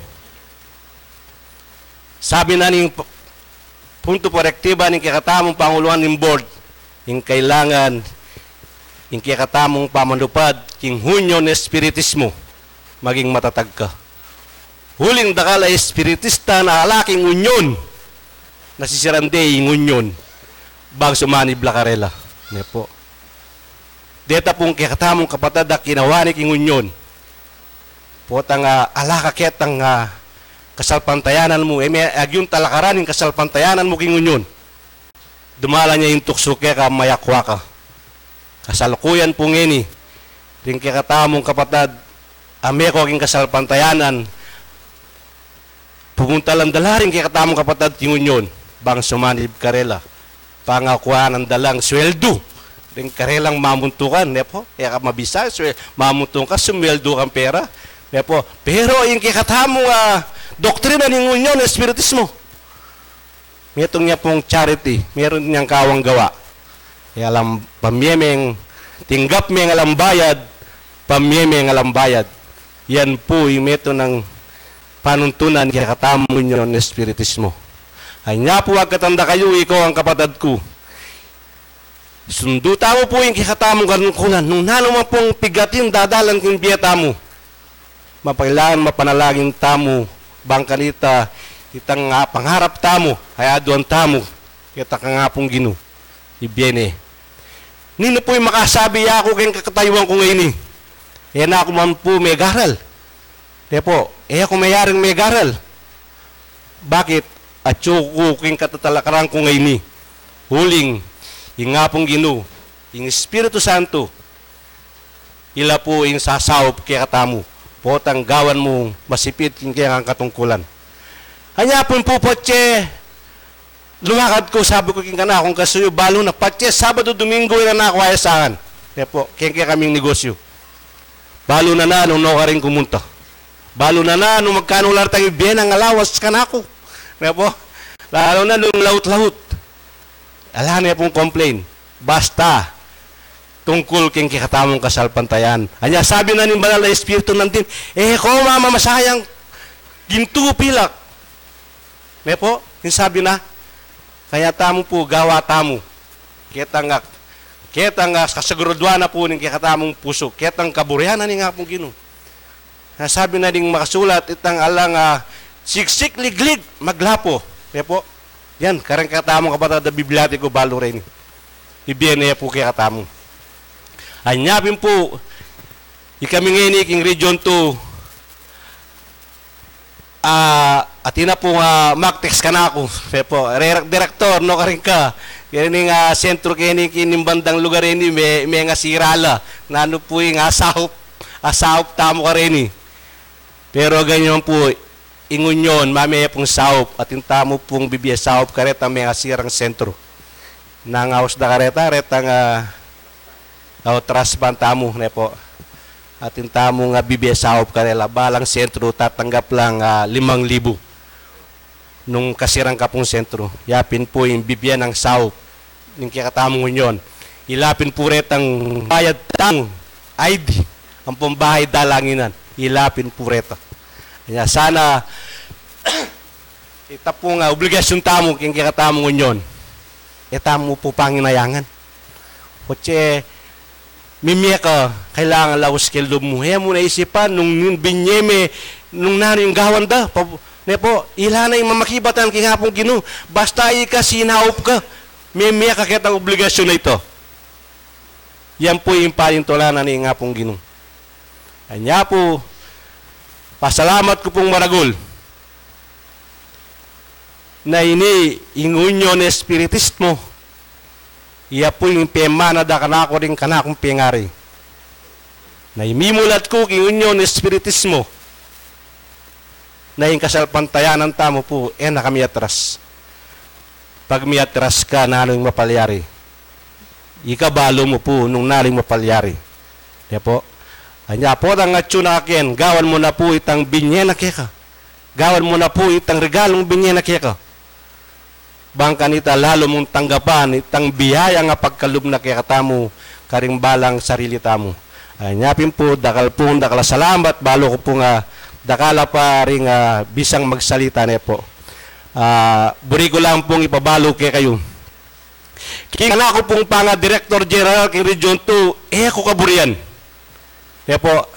Sabi na ning p-, punto direktiba ning kekatamung panguluan ning board, ing kailangan ing kekatamung pamanupad king Union Espiritismo, maging matatag ka. Uling dakal a espiritista na ala king Union, nasisiran de ing Union bang sumanib la karela. Ne po. Deta pung kekatamung kapatad a kinawa ne king Union. Potang, ah, ala ka ketang, ah, kasalpantayanan mu, e me agyung talakaran ing kasalpantayanan mu king Union. Dumalan ya ing tuksu keka, mayakwa ka. Kasalukuyan pu ngeni, ring kekatamung kapatad a meko king kasalpantayanan, pumuntalan da la ring kekatamung kapatad king Union, bang sumanib karela. Pangakuanan da lang sweldu ring karelang mamuntukan, ne po? E ka mabisa, swe-, mamuntukan ka, sumweldu kang pera, ne po? Pero ing kekatamung, ah, doktrina ning Union Espiritismo, metung ya pung charity, meron yang kawang gawa. E alang pamye meng tinggap meng alang bayad, pamye meng alang bayad. Yan pu ing metung nang panuntunan king kekatamung Union Espiritismo. Anya pu, agkatan da kayu, ikong kapatad ku, sundu tamu pu ing kekatamung kanungkulan. Nung nanu man pung pigatin dadalan king bie tamu, mapailangan mapanalangin tamu, bang kanita itang, ah, pangarap tamu, ay aduan tamu keta kang Apung Ginu, ibie ne. Ninu pu ing makasabi, yaku keng kakatayuan ku ngeni, E na ku man pu megaral. Nepo, e ku meyaring megaral. Bakit? Atyu ku king katatalakaran ku ngeni. Uling, ing Apung Ginu, ing Espiritu Santo, ila pu ing sasaup kekatamu. Potang gawan mu masipit king kekang katungkulan. Anya pin pu patse lumakad ku, sabi ku king kanakung kasuyu, balu na patse Sabadu, Domingo, e na ku ayasangan. Nepo, keng kekaming negosyu. Balu na na nung nukarin ku munta. Balu na na nung magkanu la retang ibie nang allowance kanaku. Nepo, lalu na nung laut-laut. Ala ne pung complain. Basta tungkul king kekatamung kasalpantayanan. Anya sabi na ning Banal a Espiritu nandin, e ko mamamasayang gintu pilak. Nepo, ing sabi na, kaya tamu pu, gawa tamu. Ketang, ketang kasaguraduan na pu ning kekatamung pusu, ketang kaburian na ning Apung Ginu. Na sabi na ding makasulat, itang alang, ah, siksik liglig maglapo. Nepo, yan, kareng kekatamung kapatad a bibliatiku balu reni. Ibie ne pu kekatamu. Anya pin pu, ikami ngeni king Region two, ah, atin na pung, ah, mag-text kanaku. Nepo, "Re-, direktor, nukarin ka? Keni ing, ah, sentru keni king bandang lugar ini, me-, mengasira la. Nanu pu ing asaup, asaup tamu kareni?" Pero ganyan pu, ing Union, mame pung saup, atin tamu pung bibie saup karetang mengasirang sentru. Nangaus da kareta, retang, ah, o, trust fund tamu, nepo. Atin tamu nga bibie saup karela, balang sentru tatanggap lang, ah, limang libu. Nung kasirang ka pung sentru, yapin pu ing bibie nang saup ning kekatamung Union. Ila pin pu retang bayad tamu, I D, ampong bahay dalanginan. Ila pin pu reta. Anya sana, ita pung, ah, obligasyun tamu king kekatamung Union. E tamu pu panginayangan. Kutse, mimie ka, kailangan laus king lub mu. E mu na isipan nung nin-, binye me, nung nanu ing gawan da. Pa, nepo, ila na ing mamakibatan king Apung Ginu. Basta ika sinaup ka, mimie ka ketang obligasyun a ito. Yan pu ing palintulan na ning Apung Ginu. Anya pu, pasalamat ku pung maragul na ini ing Union Espiritismo, iya pu ing pemana da kanaku ring kanakung pengari. Na imimulat ku king Union Espiritismo, na ing kasalpantayanan tamu pu, e na ka miatras. Pag miatras ka, nanu ing mapalyari? Ika balu mu pu nung nanu ing mapalyari. Nepo, anya potang atyu na ka ken, gawan mu na pu itang binye na keka. Gawan mu na pu itang regalung binye na keka. Bang kanita lalu mung tanggapan itang biyayang pagkalub na kekatamu karing balang sarili tamu. Anya pin pu, dakal pung dakal a salamat, balu ku pung, ah, dakal a pa ring, ah, bisang magsalita, nepo. Ah, buri ku lang pung ipabalu kekayu. King kanaku pung panga-Director General king Region two, e ku kaburian. Nepo,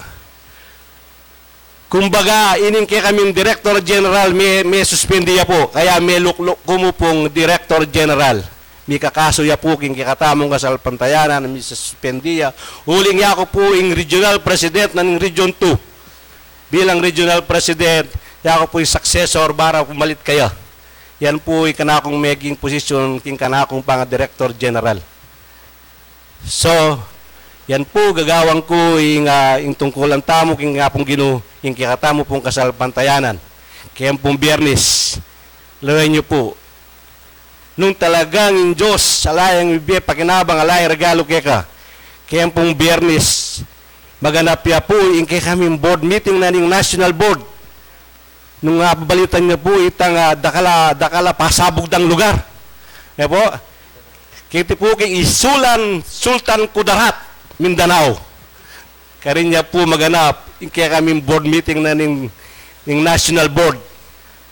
kumbaga, ining kekaming Director General, me-, mesuspendi ya pu. Kaya melukluk ku mu pung Director General. Mikakasu ya pu king kekatamung kasalpantayanan, mesuspendi ya. Uling yaku pu ing Regional President na ning Region two. Bilang Regional President, yaku pu ing successor bara pumalit kaya. Yan pu ing kanakung meging posisyon king kanakung panga-Director General. So, yan pu, gagawan ku ing, ah, ing tungkulan tamu king Apung Ginu, ing kekatamu pung kasalpantayanan. Keng pung Biyernes, lawen yu pu. Nung talagang ing Dios ala yang mibie pakinabang, ala yang regalu keka. Keng pung Biyernes, maganap ya pu ing kekaming board meeting na ning national board. Nung mabalitan ya pu itang, ah, dakal a, dakal a pasabug dang lugar. Nepo, keti pu king Isulan, Sultan Kudarat, Mindanao. Karin ya pu maganap ing kekaming board meeting na ning, ning national board.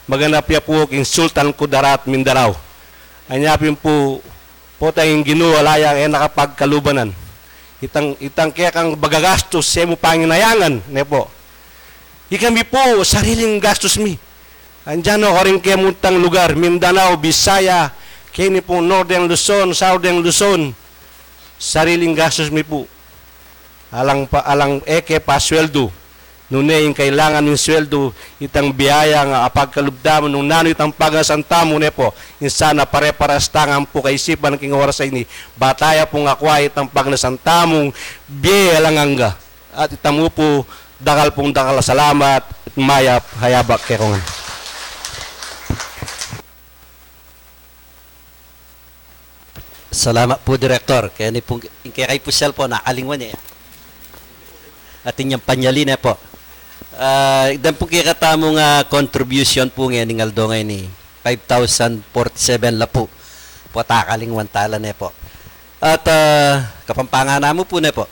Maganap ya pu king Sultan Kudarat, Mindanao. Anya pin pu, potang ing Ginu ala yang e na ka pagkalubanan. Itang, itang kekang bagagastus, e mu panginayangan, nepo. Ikami pu, sariling gastus mi. Andiyan o karing kemuntang lugar, Mindanao, Bisaya, keni pung Northern Luzon, Southern Luzon, sariling gastus mi pu. alang pa, alang e ke pa sweldu. Nune ing kailangan ning sweldu, itang biyaya nga apagkalub tamu, nung nanu itang pagnasan tamu, ne po, ing sana pare-paras tang ampo kaisipan king oras a ini, ba taya pung akwa itang pagnasan tamung bie alang angga. At itamu pu, dakal pung dakal a salamat, at mayap a yabak kekongan. Salamat pu, Direktor. Keni pung, ing kekay pu cellphone, akalingwan ne. Atin yang panyali ne po. Ah, deng pung kekatamung, ah, contribution pu ngening aldo ngeni, five thousand forty-seven la pu. Pota akalingwan tala ne po. At, ah, Kapampangan namu pu ne po.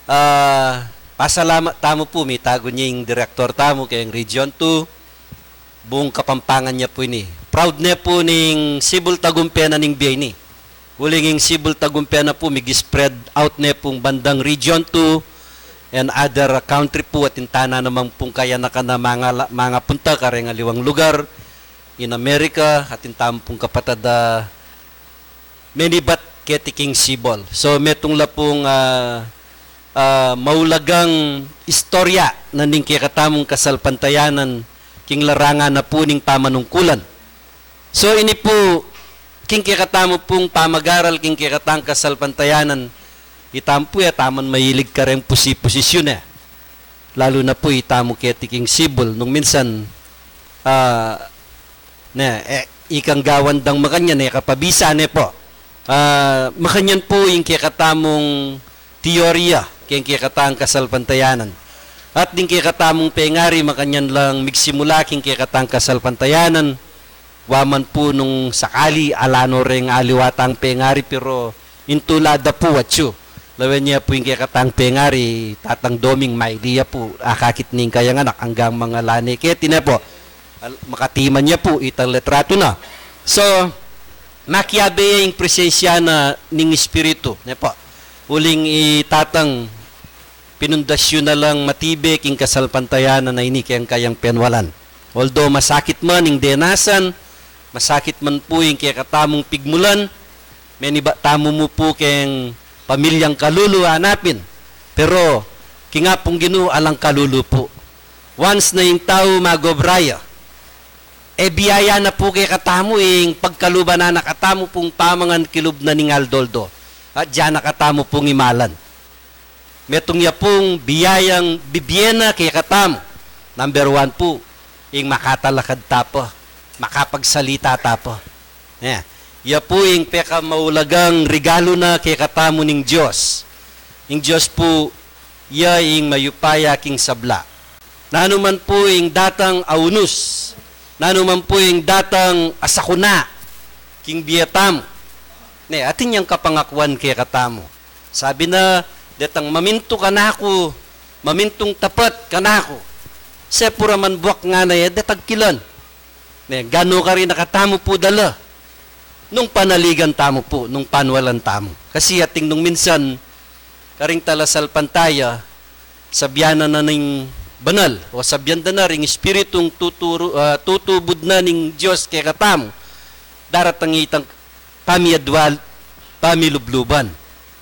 Ah, pasalamat tamu pu, mitagun ya ing Direktor tamu keng Region two, buung Kapampangan ya pu ini. Proud ne pu ning sibul tagumpe na ning bie ini. Uling ing sibul tagumpe na pu, mig-spread out ne pung bandang Region two and other country pu, atin tana namang pung kayanakan a mangala-, mangapunta kareng aliwang lugar in America, atin tamu pung kapatad a menibat keti king sibul. So, metung la pung, ah, ah, maulagang istorya na ning kekatamung kasalpantayanan king larangan na pu ning pamanungkulan. So, ini pu, king kekatamu pung pamagaral king kekatang kasalpantayanan, itamu pu, e taman mahilig kareng pusi-, posisyun, e. Lalu na pu itamu keti king sibul, nung minsan, ah, ne, e, ikang gawan dang makanyan, e kapabisa ne po. Ah, makanyan pu ing kekatamung teorya keng kekatang kasalpantayanan. At ding kekatamung pengari, makanyan lang migsimula king kekatang kasalpantayanan, wa man pu nung sakali ala no reng aliwa tang pengari, pero intulad da pu atyu. Lawen ya pu ing kekatang pengari, Tatang Doming, maili ya pu, akakit ning kayang anak, anggang mangala ne keti ne po. Al-, makatiman ya pu itang litratu na. So, makiabe ya ing presensya na ning Espiritu, ne po. Uling i Tatang pinundasyun na lang matibe king kasalpantayanan a ini keng kayang penwalan. Although masakit man ing denasan, masakit man pu ing kekatamung pigmulan, menibat tamu mu pu keng pamilyang kalulu anapin. Pero, king Apung Ginu, alang kalulu pu. Once na ing tau mag-obra ya, e biyaya na pu kekatamu ing pagkaluban na katamu pung pamangan kilub na ning aldo-aldo. At diyan na katamu pung imalan. Metung ya pung biyayang bibie na kekatamu. Number one pu, ing makatalakad ta pa, makapagsalita ta pa. Ya, ya pu ing pekamaulagang regalu na kekatamu ning Dios. Ing Dios pu, ya ing mayupaya king sabla. Nanu man pu ing datang a unus, nanu man pu ing datang a sakuna king bie tamu, ne, atin yang kapangakuan kekatamu. Sabi na, detang mamintu kanaku, mamintung tapat kanaku, sepura man buak ngana ya, detang kilan. Ne, ganu karin na katamu pu dala nung panaligan tamu pu, nung panwalan tamu. Kasi atin nung minsan, karing talasalpantaya, sabian na na ning banal, o sabian da na ring Espiritung tuturu-, ah, tutubud na ning Dios kekatamu, daratang itang pamiadwal, pamilubluban.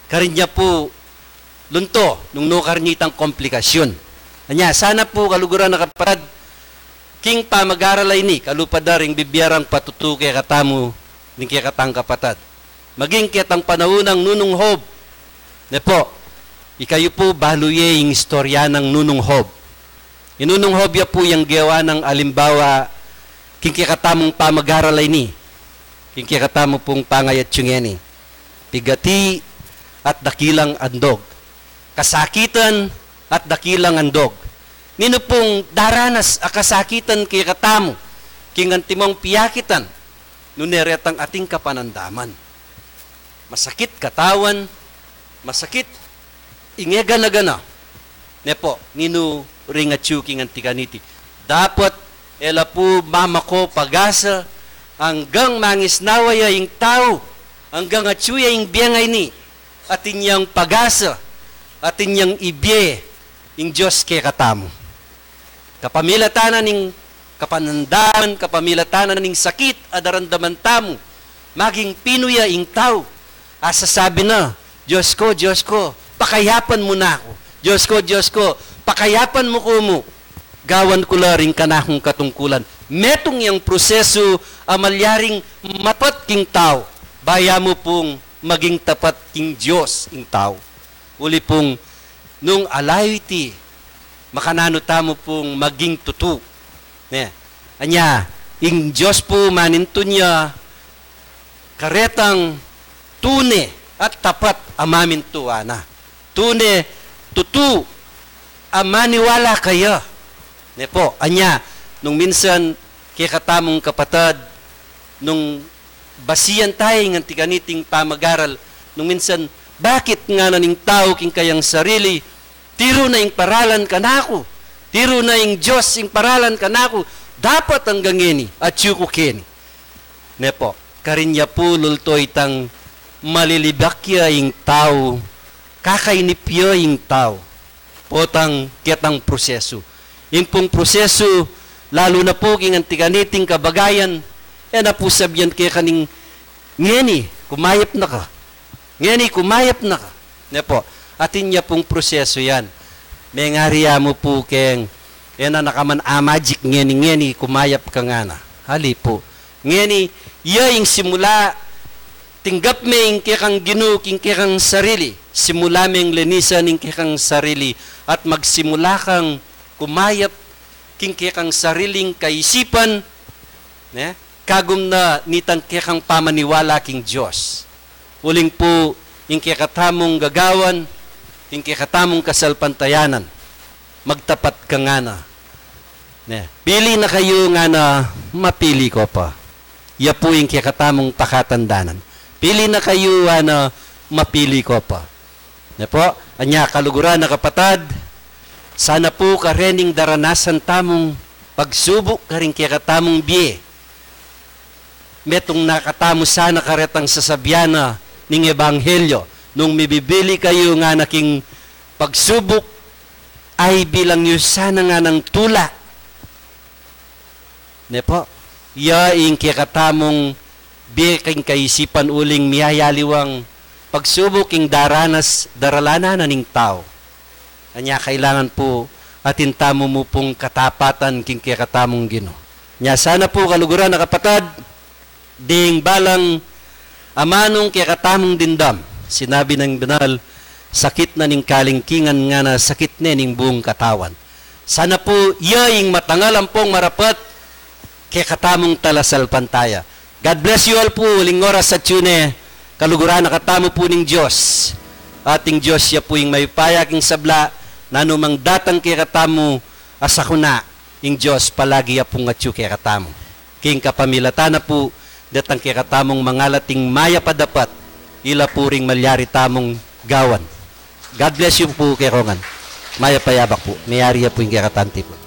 Karin ya pu lunto, nung nukarin itang komplikasyun. Anya, sana pu kaluguran a kapatad, king pamagaral a ini, kalupa da ring bibie rang patutu kekatamu, ning kekatang kapatad. Maging ketang panaun nang nunung Hob. Ne po, ikayu pu balu ye ing istorya nang nunung Hob. I nunung Hob ya pu yang gewa nang alimbawa king kekatamung pamagaral a ini, king kekatamu pung pangayatsu ngeni. Pigati at dakilang andog. Kasakitan at dakilang andog. Ninu pung daranas a kasakitan kekatamu king antimong piakitan, nune retang atin kapanandaman. Masakit katawan, masakit ing e gana-gana. Ne po, ninu ring atyu king anti kaniti. Dapat e la pu mamako pagasa anggang mangisnawa ya ing tau, anggang atyu ya ing bie a ini, atin yang pagasa, atin yang ibie ing Dios kekatamu. Kapamilatan na ning kapanandaman, kapamilatan na ning sakit a daramdaman tamu, maging pinu ya ing tau a sasabi na, "Dios ko, Dios ko, pakayapan mu na aku. Dios ko, Dios ko, pakayapan mu ku mu. Gawan ku la ring kanakung katungkulan. Metung yang prosesu a malyaring matapat king tau. Baya mu pung maging tapat king Dios ing tau. Uli pung nung ala yu iti, makananu tamu pung maging tutu. Ne? Anya, ing Dios pu manintun ya karetang tune at tapat a mamintuan na. Tune, tutu a maniwala kaya. Ne po, anya, nung minsan kekatamung kapatad, nung basian taya ing anti kaniting pamagaral, nung minsan, bakit ngana ning tau king kayang sarili, tiru na ing paralan kanaku, tiru na ing Dios ing paralan kanaku, dapat anggang ngeni, atyu ku keni. Ne po, karin ya pu lulto itang malilibak ya ing tau, kakainip ya ing tau. Potang ketang prosesu. Ing pung prosesu, lalu na pu king anti kaniting kabagayan, e na pu sabian keka ning, ngeni, kumayap na ka. Ngeni, kumayap na ka. Ne po, atin ya pung prosesu yan. Mengari ya mu pu keng, e na nakaman a magic ngeni, ngeni, kumayap ka ngana. Ali pu. Ngeni, ya ing simula, tinggap me ing kekang Ginu king kekang sarili. Simula meng linisan ing kekang sarili at magsimula kang kumayap king kekang sariling kaisipan, ne? Kagum na nitang kekang pamaniwala king Dios. Uling pu, ing kekatamung gagawan, ing kekatamung kasalpantayanan, magtapat ka ngana. Ne? Pili na kayu ngana, mapili ko pa. Ya pu ing kekatamung pakatandanan. Pili na kayu ngana, mapili ko pa. Ne po? Anya kaluguran a kapatad, sana pu karening daranasan tamung pagsubuk karing kekatamung bie. Metung na katamu sana karetang sasabian na ning ebanghelyo, nung mibibili kayu ngana king pagsubuk, ay bilang yu sana nganang tula. Ne po? Ya ing kekatamung bie king kaisipan uling miyayaliwang pagsubuk ing daranas, daralanan na ning tau. Anya kailangan pu atin tamu mu pung katapatan king kekatamung Ginu. Nya sana pu kaluguran a kapatad, ding balang amanung kekatamung dimdam. Sinabi nang banal, sakit na ning kalingkingan ngana sakit ne ning buung katawan. Sana pu ya ing matangal ampong marapat kekatamung talasalpantaya. God bless you all pu, uling oras at tune, kaluguran na katamu pu ning Dios. Ating Dios ya pu ing mayupaya king sabla, nanumang datang kekatamu a sakuna, ing Dios palagi ya pung atyu kekatamu. King kapamilatan na pu, datang kekatamung mangalat ing mayap a dapat, ila pu ring malyari tamung gawan. God bless you pu kekongan. Mayap a yabak pu, mayari ya pu ing kekatang tipun.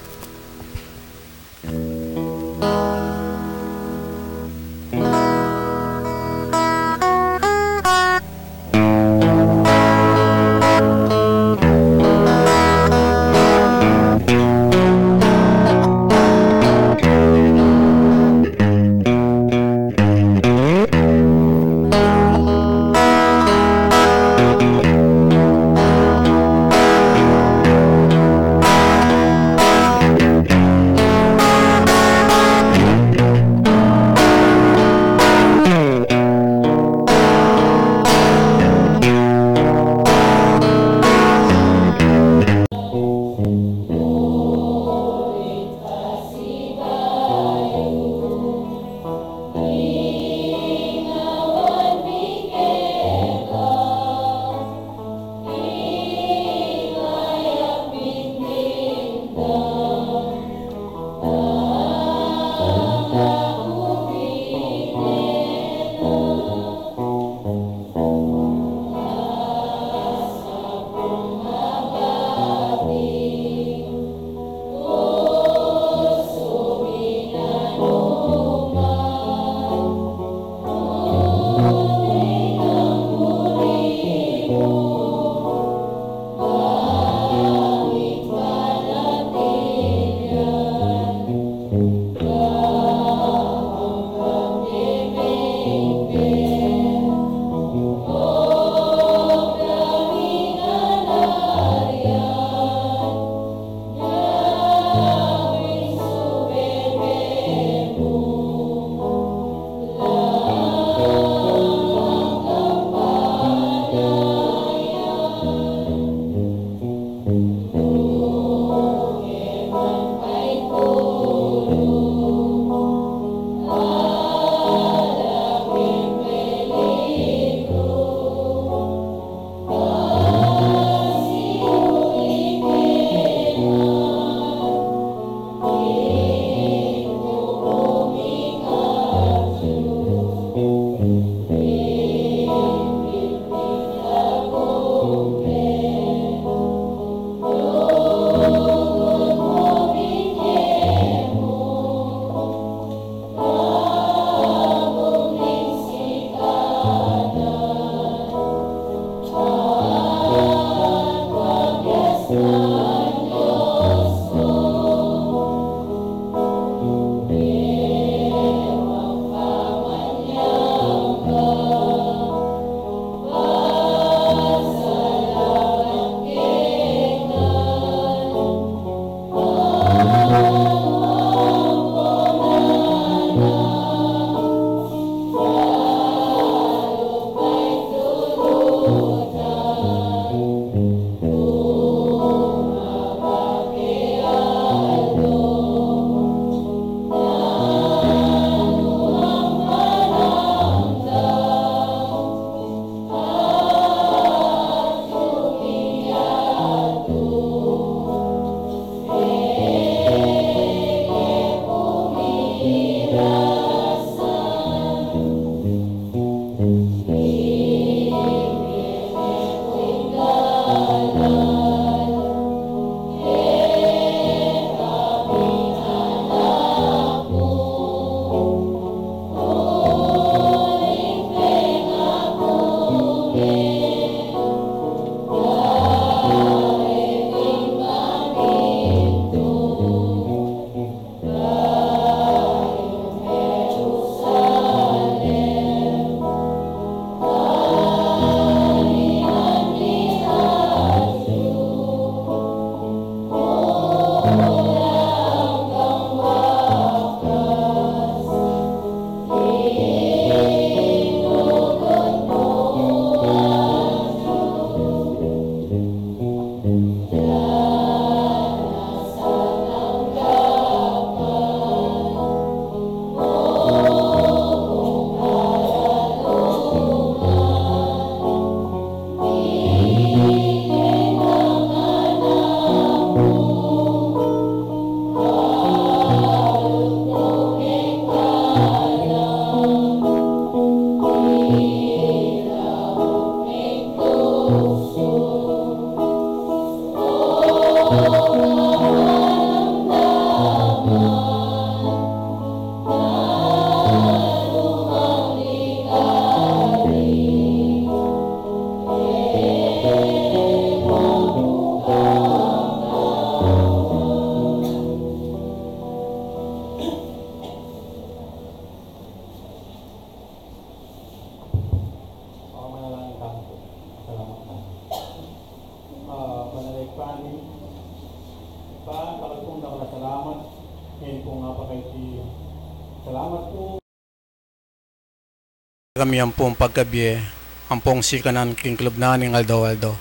kami ampong pagkabie, ampong sikanan king kalub na ning aldo-aldo.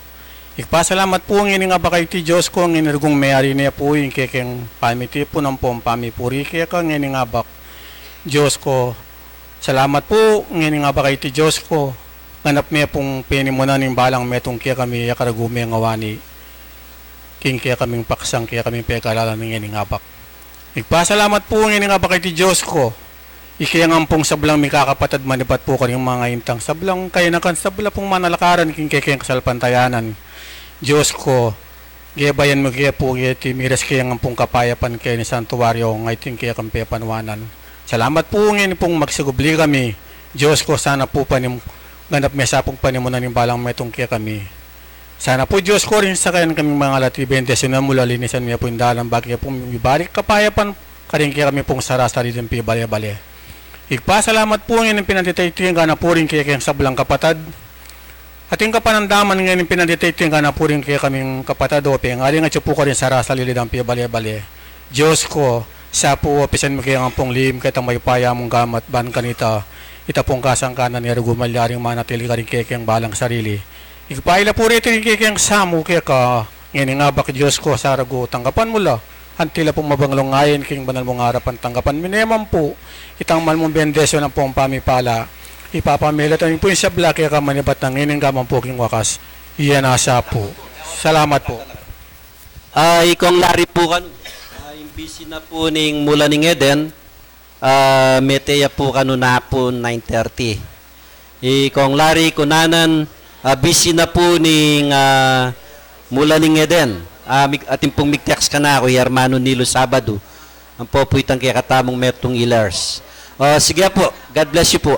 Ipasalamat pu ngeni ngaba keti Dios ko, ngeni rugung meyari ne pu ing kekeng pamitipun ampong pamipuri keka ngeni ngaba Dios ko. Salamat pu ngeni ngaba keti Dios ko, ganap me pung penimunan ing balang metung kekami, ya karagu me ngawani king kekaming paksang, kekaming pekalalan ngeni ngaba. Ipasalamat pu ngeni ngaba keti Dios ko, ikeng ampong sablang mikakapatad manibat pu karing mangaintang sablang kayanakan, sabla pung manalakaran king kekeng kasalpantayanan. Dios ko, gebayan mu ke pu keti, miras keng ampong kapayapan keni santuario ngeni king kekeng pepanuanan. Salamat pu ngeni pung magsugubli kami. Dios ko, sana pu panim-, ganap me sa pung panimunan ing balang metung kekami. Sana pu Dios ko, ring sakayan kaming mangalati, bendisyunan mu la, linisan me pu ing dalan, bage pung ibalik kapayapan karing kekami pung sarasarili dang pibale-bale. Ipasalamat pu ngeni pinantitaiting kanapu ring kekeng sablang kapatad. Ating kapanandaman ngeni pinantitaiting kanapu ring kekaming kapatad, o pengaling atyu pu karing sarasarili dang pibale-bale. Dios ko, sa pu, opisan mu keng ampong lihim keta mayupaya mung gamat ban kanita, ita pung kasangkanan, e rugu malyaring manatili karing kekeng balang sarili. Ipailapu reti ring kekeng samu keka ngeni ngaba Dios ko, sa rugu tanggapan mu la, anti la pung mabanglung ain king banal mung arapan, tanggapan mu ne man pu itang mal mung bendisyun ampong pamipala. Ipapamilatan mu pu ing sabla keka manibat na ngeni ngaba pu king wakas. Iya na sa pu. Salamat pu. Ah, i Kong Larry pu kanu. Ah, ing busy na pu ning Mula ning Eden, ah, mete ya pu kanuna pu nine thirty. I Kong Larry Cunanan, ah, busy na pu ning, ah, Mula ning Eden. Ah, mig-, atin pung mig-text kanaku, i Hermano Nilo Sabado. Ampo pu itang kekatamung metung ilers. O, sige pu. God bless you pu.